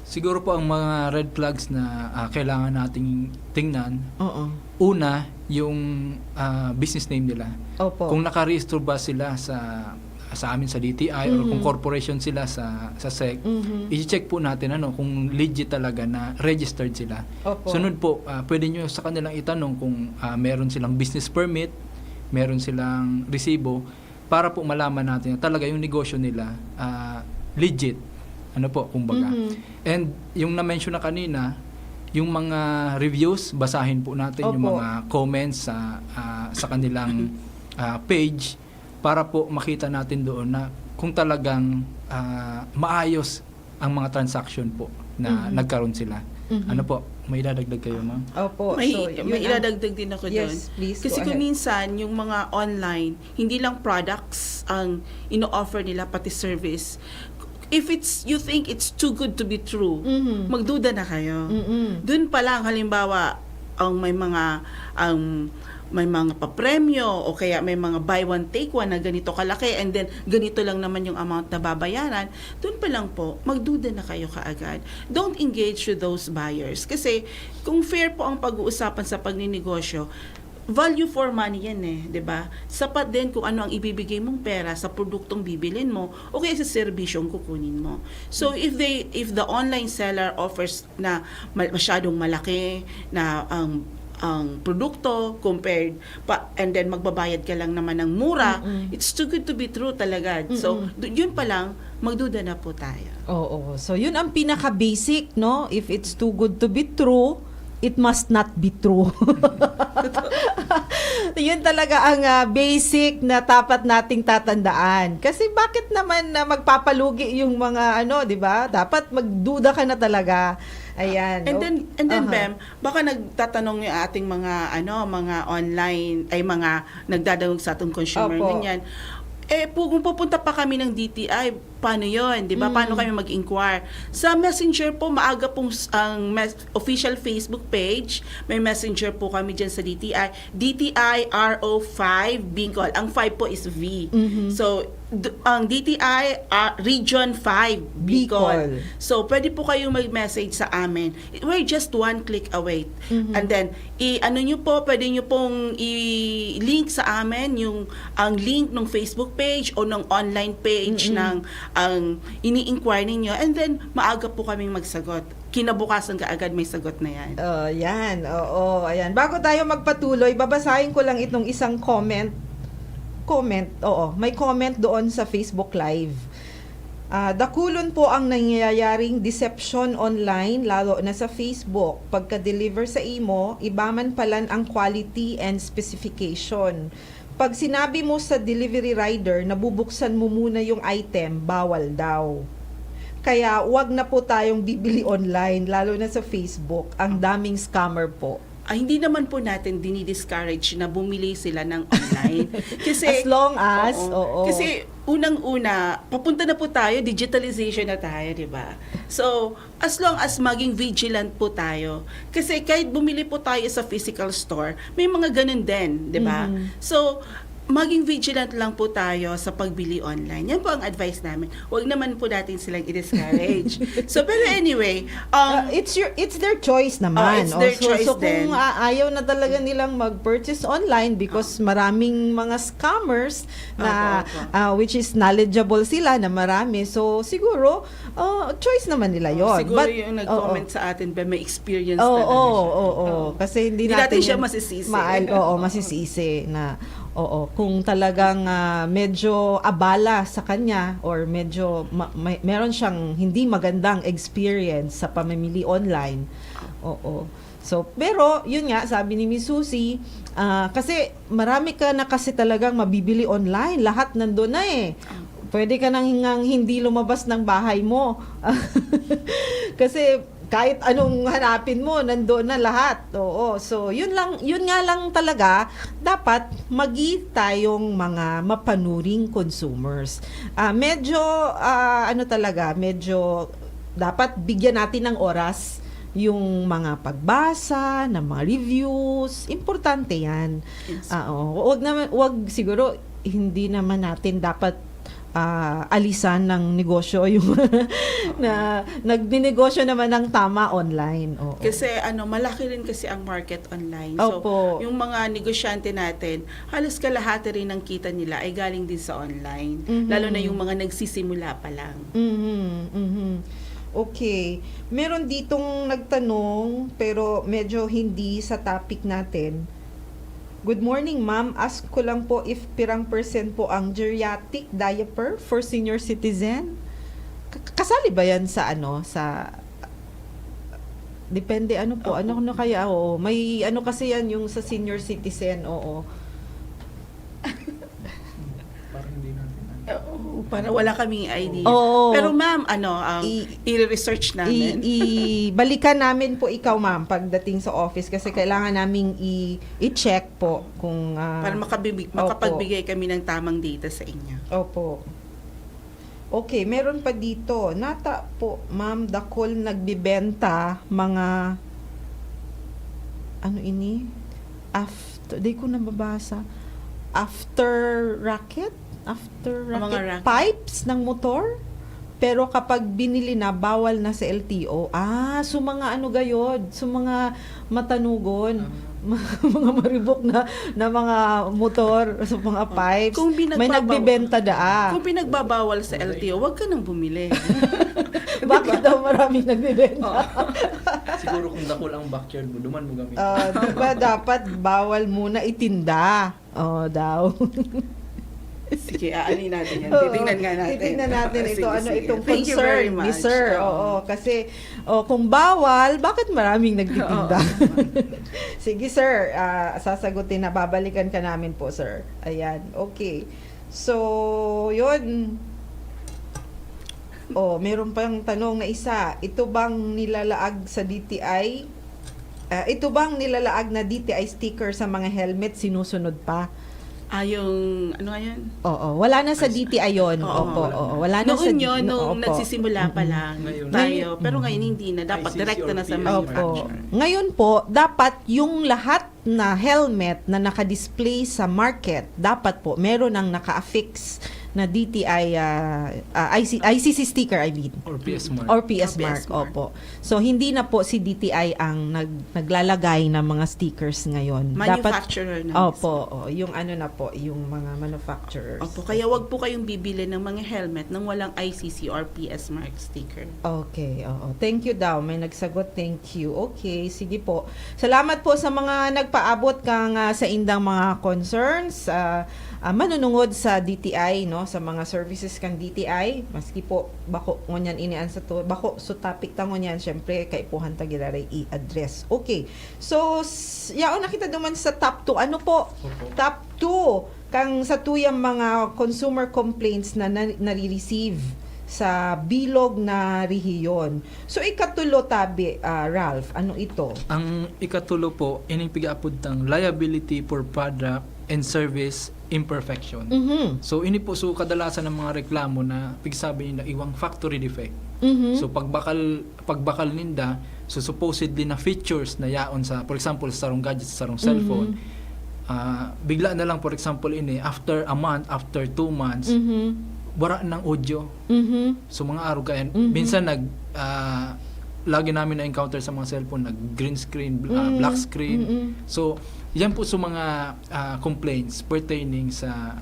Siguro po ang mga red flags na ah, kailangan nating tingnan, Oo. una, yung ah, business name nila. Opo. Kung nakarehistro ba sila sa sa amin sa D T I or kung Mhm. corporation sila sa sa SEC, Mhm. i-check po natin, ano, kung legit talaga na registered sila. Opo. Sunod po, ah, pwede nyo sa kanilang itanong kung ah, meron silang business permit, meron silang resibo, para po malaman natin na talaga yung negosyo nila ah, legit. Ano po, kumbaga. Mhm. And yung na-mention na kanina, yung mga reviews, basahin po natin yung Opo. mga comments sa ah, sa kanilang ah, page, para po makita natin doon na kung talagang ah, maayos ang mga transaction po na Mhm. nagkaroon sila. Mhm. Ano po, may idadagdag kayo, ma'am? Opo. May, So, yun may ang- idadagdag din ako doon. Yes, please, Kasi go kung ahead. Minsan, yung mga online, hindi lang products ang ino-offer nila, pati service. If it's, you think it's too good to be true, Mhm. magduda na kayo. Mm-mm. Doon pa lang, halimbawa, ang may mga, ang may mga papremyo o kaya may mga buy one take one na ganito kalaki and then ganito lang naman yung amount na babayaran, doon pa lang po, magduda na kayo kaagad. Don't engage with those buyers. Kasi kung fair po ang pag-uusapan sa pagninegosyo, value for money yan eh, 'di ba? Sapat din kung ano ang ibibigay mong pera sa produktong bibilin mo o kaya sa serbisyong kukunin mo. So if they if the online seller offers na ma- masyadong malaki na ang ang produkto compared pa, and then magbabayad ka lang naman ng mura, Mm-mm. It's too good to be true talaga. So Mm-mm. d- yun pa lang, magduda na po tayo. Oo. So, yun ang pinaka-basic, no? If it's too good to be true, it must not be true. Yun talaga ang ah, basic na dapat nating tatandaan. Kasi bakit naman na magpapalugi yung mga ano, 'di ba? Dapat magduda ka na talaga. Ayan. And Oh, then and then aha. Bem, baka nagtatanong yung ating mga ano, mga online, ay mga nagdadangog sa ating consumer, Opo. Ganyan. Eh, pu- kung pupunta pa kami ng D T I, paano 'yon, 'di ba? Mm. Paano kami mag-inquire? Sa Messenger po, maaga pong s- ang mes- official Facebook page, may Messenger po kami diyan sa D T I, D T I R O five Bicol. Ang five po is V. Mhm. So d- ang D T I uh, Region five Bicol. Bicol. So pwede po kayong mag-message sa amin. We're just one click away. Mhm. And then i-ano niyo po, pwede niyo pong i-link sa amin yung ang link ng Facebook page o ng online page Mm-mm. ng ang ini-inquire ninyo, and then maaga po kaming magsagot. Kinabukasan kaagad may sagot na 'yan. Oh, yan. Oo, ayan. Bago tayo magpatuloy, babasahin ko lang itong isang comment. Comment, oo. May comment doon sa Facebook Live. Ah, dakulon po ang nangyayaring deception online, lalo na sa Facebook. Pagka-deliver sa imo, iba man palan ang quality and specification. Pag sinabi mo sa delivery rider na bubuksan mo muna yung item, bawal daw. Kaya wag na po tayong bibili online, lalo na sa Facebook. Ang daming scammer po. ah, hindi naman po natin dini-discourage na bumili sila ng online. Kasi, As long as, oo. Oo. Kasi unang-una, papunta na po tayo, digitalization na tayo, di ba? So, as long as maging vigilant po tayo. Kasi kahit bumili po tayo sa physical store, may mga ganun din, di ba? Mhm. So, maging vigilant lang po tayo sa pagbili online. Yan po ang advice namin. Huwag naman po natin silang i-discourage. So, pero anyway, um, Uh, it's your it's their choice naman. Oh, it's their so, choice so kung din. Ah, ayaw na talaga nilang mag-purchase online because maraming mga scammers na Opo, opo. Ah, which is knowledgeable sila na marami. So siguro uh, choice naman nila 'yon. Siguro But yung oo. Nag-comment sa atin ba, may experience Oo, talaga siya. Oo, oo. Kasi hindi, Hindi natin siya ma- masisisi. Oo, masisisi na oo, kung talagang ah, medyo abala sa kanya or medyo ma- may, meron siyang hindi magandang experience sa pamimili online. Oo. So, pero yun nga, sabi ni Miss Susie, ah, kasi marami ka na kasi talagang mabibili online. Lahat nandun na eh. Pwede ka nang ngang hindi lumabas ng bahay mo. Kasi kahit anong hanapin mo, nandoon na lahat. Oo. So, yun lang, yun nga lang talaga, dapat magi tayong mga mapanuring consumers. Ah, medyo ah, ano talaga, medyo dapat bigyan natin ng oras yung mga pagbasa, ng mga reviews. Importante 'yan. Yes. Oo. Wag naman, wag siguro hindi naman natin dapat ah, alisan ng negosyo yung na nagnenegosyo naman ng tama online. Oo. Kasi ano, malaki rin kasi ang market online. So, Opo. Yung mga negosyante natin, halos kalahati rin ng kita nila ay galing din sa online. Mhm. Lalo na yung mga nagsisimula pa lang. Mhm, mhm. Okay. Meron ditong nagtanong pero medyo hindi sa topic natin. Good morning, ma'am. Ask ko lang po if pirang percent po ang geriatric diaper for senior citizen? K- kasali ba 'yan sa ano, sa depende ano po, ano na kaya, oo. May ano kasi 'yan yung sa senior citizen, oo. Parang hindi natin ano. Oo, para wala kaming idea. Oo. Pero ma'am, ano, um, I- i-research namin. I, i- balikan namin po ikaw, ma'am, pagdating sa office kasi kailangan naming i- i-check po kung ah, Para makabibig, Opo. Makapagbigay kami ng tamang data sa inyo. Opo. Okay, meron pa dito. Nata po, ma'am, dakol nagbibenta mga ano ini? After, di ko nababasa. After racket? After Ang mga racket? Racket. Pipes ng motor? Pero kapag binili na, bawal na sa L T O. Ah, so mga ano gayod? So mga matanugon? Mga maribok na, na mga motor, so mga pipes? Kung May binagbabaw- nagbibenta daa. Kung pinagbabawal sa L T O, wag ka nang bumili. Bakit daw maraming nagbibenta? Siguro kung dakol ang backyard mo, duman mo gamit. Ah, di ba dapat bawal muna itinda? Oh, daw. Sige, aanin natin yan. Oo. Titingnan nga natin. Titingnan natin Ah, ito. sige, Ano sige. itong Thank you concern very ni much. sir? Oo. Kasi, oh, kung bawal, bakit maraming nagtitinda? Oo. Sige, sir. Ah, sasagutin na. Babalikan ka namin po, sir. Ayan. Okay. So, yun. Oh, meron pang tanong na isa. Ito bang nilalaag sa D T I? Ah, ito bang nilalaag na D T I sticker sa mga helmet sinusunod pa? Ah, yung, ano nga yun? Oo, wala na sa Ay, D T I yun. Oo, Opo, wala. oo, wala na sa Noon yun, nung opo. Nagsisimula pa Mm-mm. lang Ngayon. tayo. Pero ngayon hindi na. Dapat I C C direkta or na sa P S. Opo. manufacturer. Ngayon po, dapat yung lahat na helmet na nakadisplay sa market, dapat po meron ang naka-affix na D T I, ah, ah, I C, I C C sticker, I mean. Or P S mark. Or P S Or P S mark, mark. Opo. So, hindi na po si D T I ang nag, naglalagay ng mga stickers ngayon. Dapat, Manufacturer na opo, mismo. Oo, yung ano na po, yung mga manufacturers. Opo, kaya wag po kayong bibili ng mga helmet nang walang I C C or P S mark sticker. Okay, oo. Thank you daw. May nagsagot, thank you. Okay, sige po. Salamat po sa mga nagpaabot kang ah, sa indang mga concerns, ah, ah, manunungod sa D T I, no, sa mga services kan D T I. Maski po bako ngunyan ini an sa to, bako so topic ta ngunyan, syempre kaipuhan ta giraray i-address. Okay. So, s- yaon na kita duman sa top two. Ano po? Opo. Top two kang sa tuyang mga consumer complaints na, na nare-receive. sa bilog na rehiyon. So, ikatulo tabi, ah, Ralph, ano ito? Ang ikatulo po, ining pigaapod tang liability for product and service imperfection. Mhm. So, ini po, so kadalasan ng mga reklamo na pigsabi nila iwang factory defect. Mhm. So, pagbakal pagbakal ninda, so supposedly na features na yaon sa, for example, sa sarong gadget, sa sarong cellphone, ah, bigla na lang, for example, ini, after a month, after two months, Mhm. wala nang audio. Mhm. So, mga arog kayan. Mhm. Minsan nag ah, lagi namin na-encounter sa mga cellphone, nag green screen, bl- ah, Mm. black screen. Mm-mm. So, yan po sa mga ah, complaints pertaining sa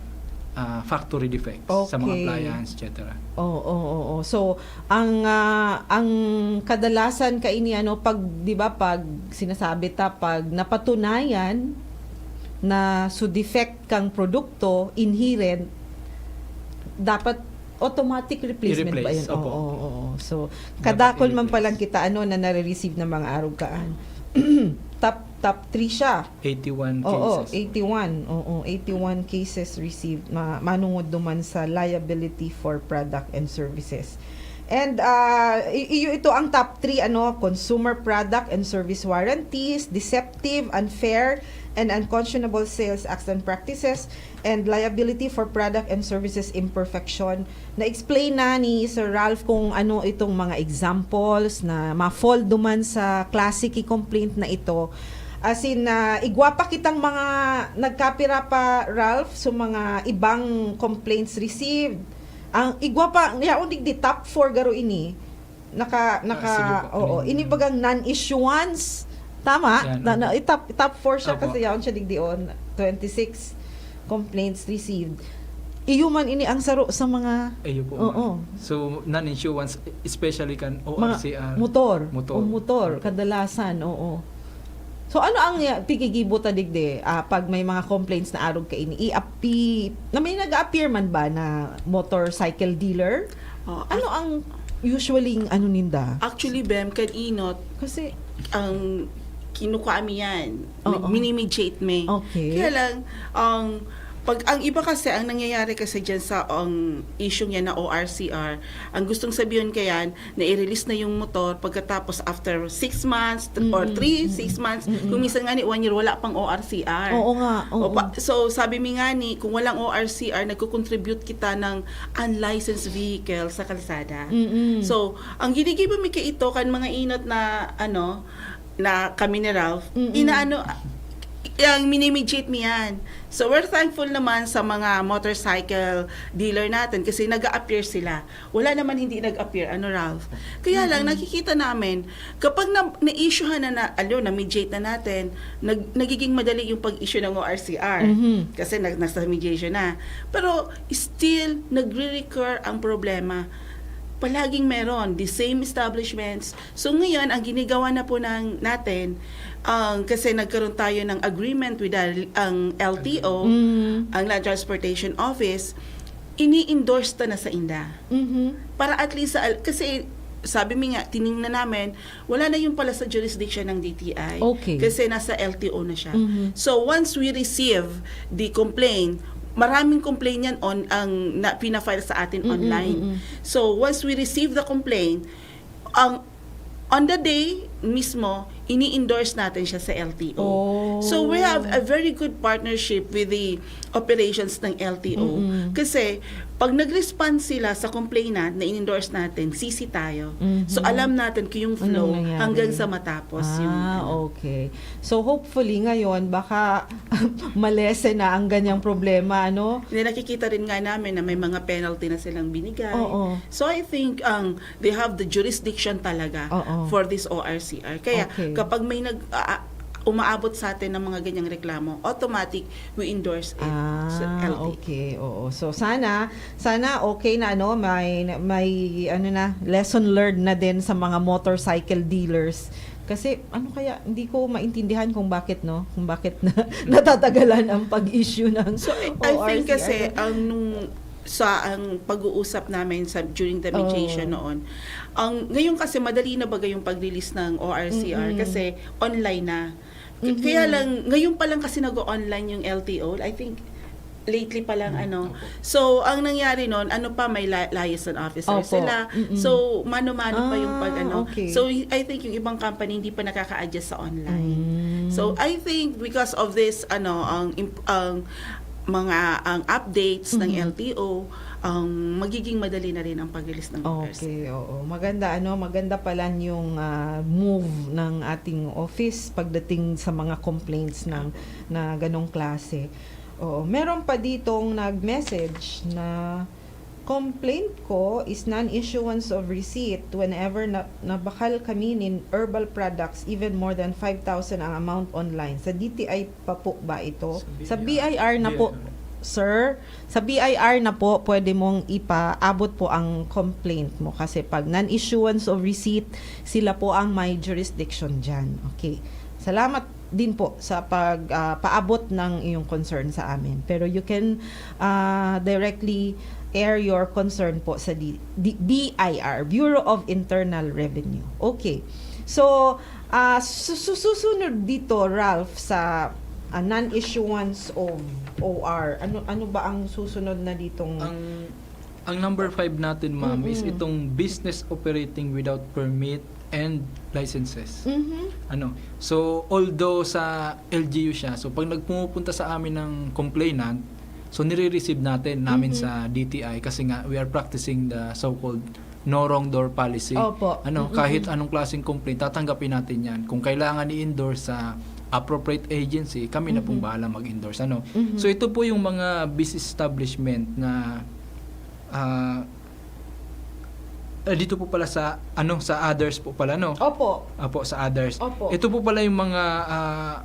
ah, factory defects sa mga Okay. appliance, et cetera. Oo, oo, oo. So, ang ah, ang kadalasan kaini, ano, pag, 'di ba, pag sinasabi ta, pag napatunayan na su defect kang produkto, inherent, dapat automatic replacement ba I-replace, yun? Oo, opo. oo, oo. So, Dapat kadakul man i-replace. Palang kita, ano, na nare-receive ng mga arog kaan. Top, top three siya. Eighty-one Oo, cases. eighty-one. Oo, eighty-one cases received ma manungod duman sa liability for product and services. And ah, i- iyo ito ang top three, ano, consumer product and service warranties, deceptive, unfair, and unconscionable sales acts and practices, and liability for product and services imperfection. Na-explain na ni Sir Ralph kung ano itong mga examples na ma-fall duman sa classic complaint na ito. As in, ah, igwa pa kitang mga nagkapira pa, Ralph, sa mga ibang complaints received. Ang igwa pa, yaon digdi top four garo ini. Naka, naka, Ah, sige po. Oo, Ano ini yun? Bagang non-issuance. Tama? Yan, Na, na, opo. top, top four siya Opo. Kasi yaon siya digdi on. Twenty-six complaints received. Iyo man ini ang saro sa mga Iyo po, Oo. ma'am. So, non-issuance, especially kan Mga O R C R. motor. Motor. O motor, Opo. Kadalasan, oo. So ano ang ah, pigigibo ta digdi ah, pag may mga complaints na arog kaini? I-api, na may nag-appear man ba na motorcycle dealer? Oh, Ano ang usually ano ninda? Actually, Bem, kan-inot, Kasi ang kinukuha mi yan. Oo. Minimitigate mi. Okay. Kaya lang, ang pag ang iba kasi, ang nangyayari kasi dyan sa ang issue niya na O R C R, ang gustong sabihin kaya, na i-release na yung motor pagkatapos after six months t- or Mm-mm, three, mm-mm, six months, mm-mm. kung minsan nga ni one year, wala pang O R C R. Oo nga. Oo. O pa- so, sabi mi nga ni, kung walang O R C R, nagko-contribute kita ng unlicensed vehicle sa kalsada. Mm-mm. So, ang ginigibo mi kay ito kan mga inot na, ano, na kami ni Ralph, Mm-mm. inaano, yung minimitigate mi yan. So, we're thankful naman sa mga motorcycle dealer natin kasi nag-a-appear sila. Wala naman hindi nag-appear, ano, Ralph? Kaya lang, nakikita namin, kapag na, na-issuehan na, na, ano, na-mediate na natin, nag, nagiging madali yung pag-issue ng O R C R. Mhm. Kasi nag, nasa mediation na. Pero still, nagre-recur ang problema. Palaging meron, the same establishments. So ngayon, ang ginigawa na po ng, natin, ang, kasi nagkaroon tayo ng agreement with the, ang L T O, Mm. ang Land Transportation Office, ini-endorse ta na sa inda. Mhm. Para at least, sa, kasi sabi mi nga, tiningnan namin, wala na yung pala sa jurisdiction ng D T I. Okay. Kasi nasa L T O na siya. Mhm. So once we receive the complaint, maraming complaint yan on ang na, pina-file sa atin Mm-mm, online. mm-mm. So once we receive the complaint, ang on the day mismo, ini-endorse natin siya sa L T O. Oh. So we have a very good partnership with the operations ng L T O. Mm-mm. Kasi pag nag-respond sila sa complainant na in-endorse natin, C C tayo. Mhm. So alam natin kung yung Anong flow nangyari? Hanggang sa matapos yung Ah, ano. Okay. So hopefully ngayon baka malesen na ang ganyang problema, ano? Na nakikita rin nga namin na may mga penalty na silang binigay. Oo. So I think ang they have the jurisdiction talaga Oo. for this O R C R. Kaya Okay. kapag may nag a- a- umaabot sa atin ng mga ganyang reklamo, automatic we endorse it Ah, sa L T. Okay, oo. So sana sana okay na, ano, may may ano na, lesson learned na din sa mga motorcycle dealers. Kasi ano kaya, hindi ko maintindihan kung bakit, no, kung bakit na, natatagalan ang pag-issue ng So I, I O R C R. think kasi ang nung sa ang pag-uusap namin sa during the mediation Oo. noon, ang ngayon kasi madali na baga yung pag-release ng O R C R Mm-mm. Kasi online na. K- Mhm. Kaya lang ngayon pa lang kasi nag-online yung L T O. I think Lately pa lang, Mm, ano. opo. So, ang nangyari nun, ano pa, may li- liaison officer Opo. sila. Mm-mm. So, mano-mano pa yung pag, Ah, ano. Okay. So, y- I think yung ibang company hindi pa nakaka-adjust sa online. Mm. So, I think because of this, ano, ang imp- ang mga ang updates ng Mhm. L T O, ang magiging madali na rin ang pag-release ng orders. Okay, oo. Maganda, ano, maganda pala yung ah, move ng ating office pagdating sa mga complaints ng na ganong klase. Oo, meron pa ditong nag-message na complaint ko is non-issuance of receipt whenever na, nabakal kami nin herbal products even more than five thousand ang amount online. Sa D T I pa po ba ito? Sa B I R na po, sir. Sa B I R na po, pwede mong ipaabot po ang complaint mo kasi pag non-issuance of receipt, sila po ang may jurisdiction dyan. Okay. Salamat din po sa pag ah, paabot ng iyong concern sa amin. Pero you can ah, directly air your concern po sa D- D- B I R, Bureau of Internal Revenue. Okay. So, ah, su- su- susunod dito, Ralph, sa ah, non-issuance of O R. Ano ano ba ang susunod na ditong Ang ang number five natin, ma'am, is Mm-mm. itong business operating without permit and licenses. Mhm. Ano? So, although sa L G U siya, so pag nagpumupunta sa amin ng complainant, so nire-receive natin namin Mhm. sa D T I kasi nga we are practicing the so-called no wrong door policy. Opo. Ano, Mm-mm. kahit anong klaseng complaint, tatanggapin natin 'yan. Kung kailangan i-endorse sa appropriate agency, kami na pong Mhm. bahala mag-endorse, ano. Mhm. So ito po yung mga business establishment na ah, eh, dito po pala sa ano, sa others po pala, no? Opo. Apo, sa others. Opo. Ito po pala yung mga ah,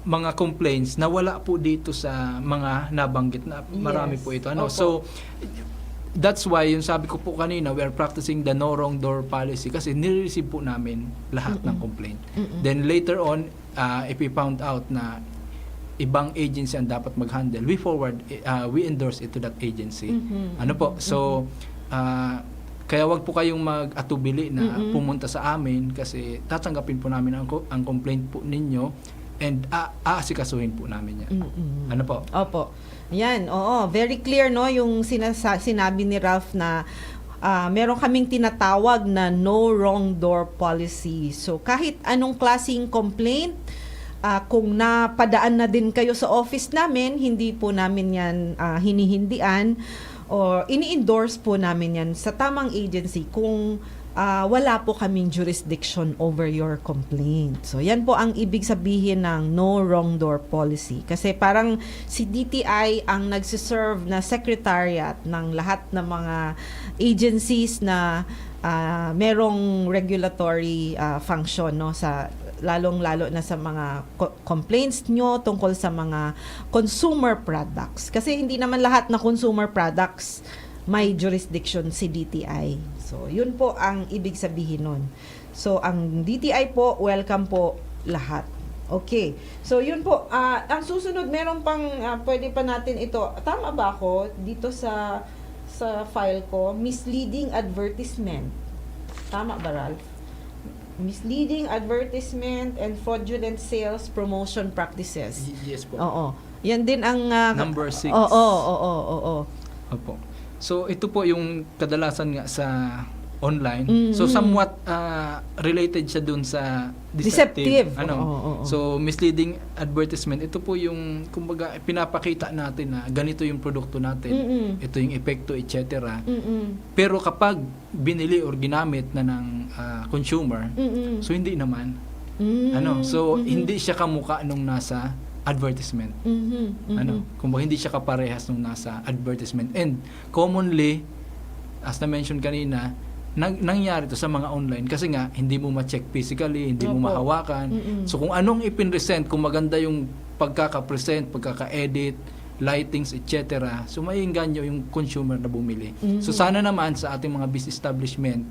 mga complaints na wala po dito sa mga nabanggit na marami Yes. po ito, ano. Opo. So that's why yung sabi ko po kanina, we are practicing the no wrong door policy kasi nire-receive po namin lahat ng Mm-mm. complaint. Mm-mm. Then later on, ah, if we found out na ibang agency ang dapat mag-handle, we forward, ah, we endorse it to that agency. Mhm. Ano po? So, ah, kaya wag po kayong mag-atubili na Mm-mm. pumunta sa amin kasi tatanggapin po namin ang, co- ang complaint po ninyo and a- aasikasuhin po namin yan. Mm-mm. Ano po? Opo. Yan, oo. Very clear, no, yung sinasa- sinabi ni Ralph na ah, meron kaming tinatawag na no wrong door policy. So, kahit anong klaseng complaint, ah, kung napadaan na din kayo sa office namin, hindi po namin yan ah, hinihindian or ini-endorse po namin yan sa tamang agency kung ah, wala po kaming jurisdiction over your complaint. So, yan po ang ibig sabihin ng no wrong door policy. Kasi parang si D T I ang nagsiserve na secretariat ng lahat ng mga agencies na ah, merong regulatory ah, function, no, sa lalong-lalo na sa mga co- complaints nyo tungkol sa mga consumer products. Kasi hindi naman lahat na consumer products may jurisdiction si D T I. So, yun po ang ibig sabihin nun. So, ang D T I po, welcome po lahat. Okay. So, yun po. Ah, ang susunod, meron pang ah, pwede pa natin ito. Tama ba ako dito sa sa file ko? Misleading advertisement. Tama ba, Ralph? Misleading advertisement and fraudulent sales promotion practices. Y- yes po. Oo. Yan din ang ah, Number six. Oo, oo, oo. Opo. So, ito po yung kadalasan nga sa online. Mm, So, mm. somewhat ah, related siya dun sa Deceptive. deceptive. Ano? Oo, oo, oo. So, misleading advertisement, ito po yung, kumbaga, pinapakita natin na ganito yung produkto natin, Mm-mm. ito yung epekto, et cetera. Mm-mm. Pero kapag binili or ginamit na ng ah, consumer, Mm-mm. so hindi naman. Mm, Ano? So, mm-mm. Hindi siya kamukha nung nasa advertisement. Mhm, mhm. Ano? Kumbaga, hindi siya kaparehas nung nasa advertisement. And commonly, as na-mention kanina, nang, nangyari to sa mga online kasi nga hindi mo ma-check physically, hindi mo Opo. mahawakan. Mm-mm. So kung anong ipinresent, kung maganda yung pagkaka-present, pagkaka-edit, lightings, et cetera. So maiengganyo yung consumer na bumili. Mhm. So sana naman sa ating mga business establishment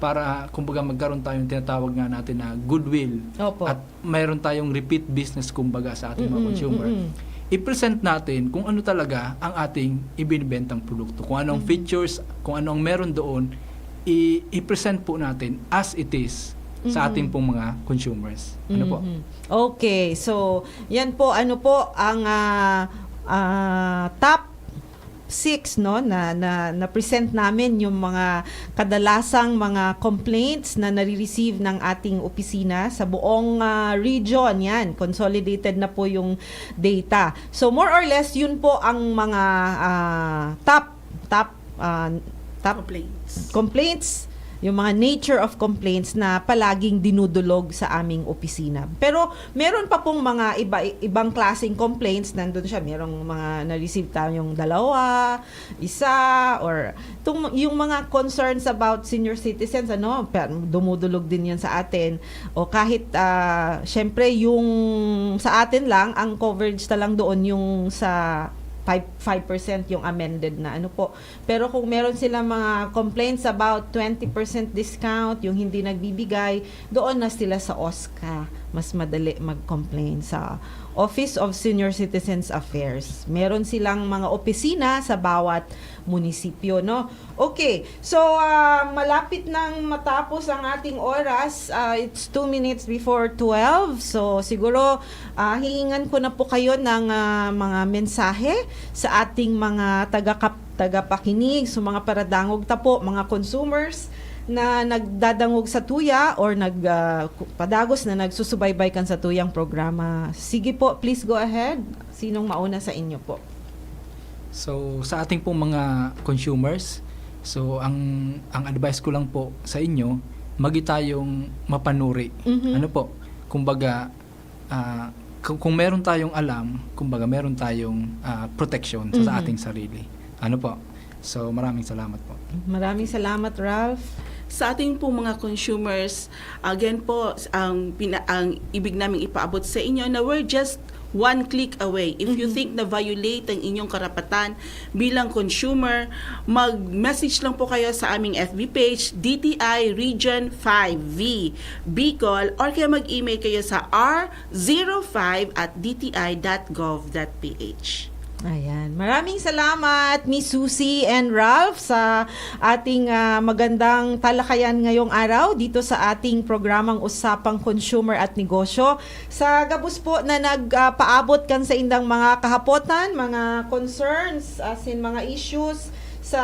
para kumbaga magkaroon tayong tinatawag nga natin na goodwill Opo. at mayroon tayong repeat business kumbaga sa ating mga Mm-mm, consumer. mm-mm. I-present natin kung ano talaga ang ating ibinibentang produkto, kung anong Mhm. features, kung ano ang meron doon, i- i-present po natin as it is sa Mhm. ating pong mga consumers. Ano po? Mhm. Okay, so yan po, ano po ang ah, ah, top six, no, na, na, na-present namin yung mga kadalasang mga complaints na nare-receive ng ating opisina sa buong, ah, region. Yan, consolidated na po yung data. So, more or less, yun po ang mga, ah, top, top, ah, top Complaints. complaints, yung mga nature of complaints na palaging dinudulog sa aming opisina. Pero meron pa pong mga iba, ibang klaseng complaints. Nandun siya, merong mga na-receive tayong dalawa, isa, or tung, yung mga concerns about senior citizens, ano, pe-, dumudulog din yan sa atin. O kahit, ah, syempre, yung sa atin lang, ang coverage na lang doon yung sa five, five percent yung amended na, ano po. Pero kung meron silang mga complaints about twenty percent discount, yung hindi nagbibigay, doon na sila sa OSCA. Mas madali mag-complain sa Office of Senior Citizens Affairs. Meron silang mga opisina sa bawat munisipyo, no? Okay, so, ah, malapit nang matapos ang ating oras. Ah, it's two minutes before twelve. So, siguro, ah, hihingan ko na po kayo ng, ah, mga mensahe sa ating mga taga-, tagapakinig, sa mga paradangog ta po, mga consumers na nagdadangog sa tuya or nag, ah, ku-, padagos na nagsusubaybay kan sa tuyang programa. Sige po, please go ahead. Sinong mauna sa inyo po? So, sa ating pong mga consumers, so ang ang advice ko lang po sa inyo, magi tayong mapanuri. Mhm. Ano po? Kumbaga, ah, kung, kung meron tayong alam, kumbaga meron tayong ah, protection sa, sa Mhm. ating sarili. Ano po? So, maraming salamat po. Maraming salamat, Ralph. Sa ating pong mga consumers, again po, ang, pina, ang ibig naming ipaabot sa inyo na we're just one click away. If you Mhm. think na violate ang inyong karapatan bilang consumer, mag-message lang po kayo sa aming F B page, D T I Region five V Bicol, or kaya mag-email kayo sa r zero five at d t i dot gov dot p h. Ayan. Maraming salamat, Miss Susie and Ralph, sa ating, ah, magandang talakayan ngayong araw dito sa ating programang Usapang Consumer at Negosyo. Sa gabos po na nagpaabot kan saindang mga kahapotan, mga concerns, as in mga issues sa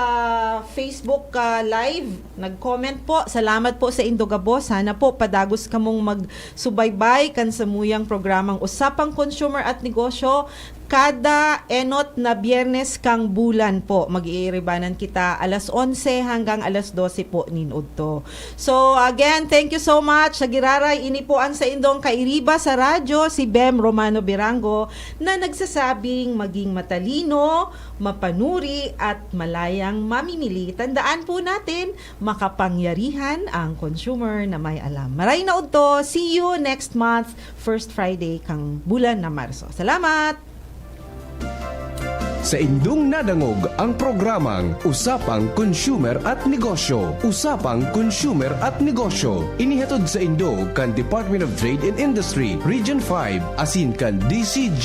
Facebook, ah, Live, nag-comment po. Salamat po saindo gabos. Sana po padagos kamong magsubaybay kan samuyang programang Usapang Consumer at Negosyo. Kada enot na Biyernes kang bulan po, mag-iiribanan kita alas onse hanggang alas dose po nin udto. So again, thank you so much. Sa giraray, ini po ang saindong kairiba sa radyo, si Bem Romano Birango, na nagsasabing maging matalino, mapanuri at malayang mamimili. Tandaan po natin, makapangyarihan ang consumer na may alam. Maray na udto. See you next month, first Friday kang bulan na Marso. Salamat! Saindong nadangog ang programang Usapang Consumer at Negosyo. Usapang Consumer at Negosyo. Inihatod saindo kan Department of Trade and Industry, Region five, asin kan D C G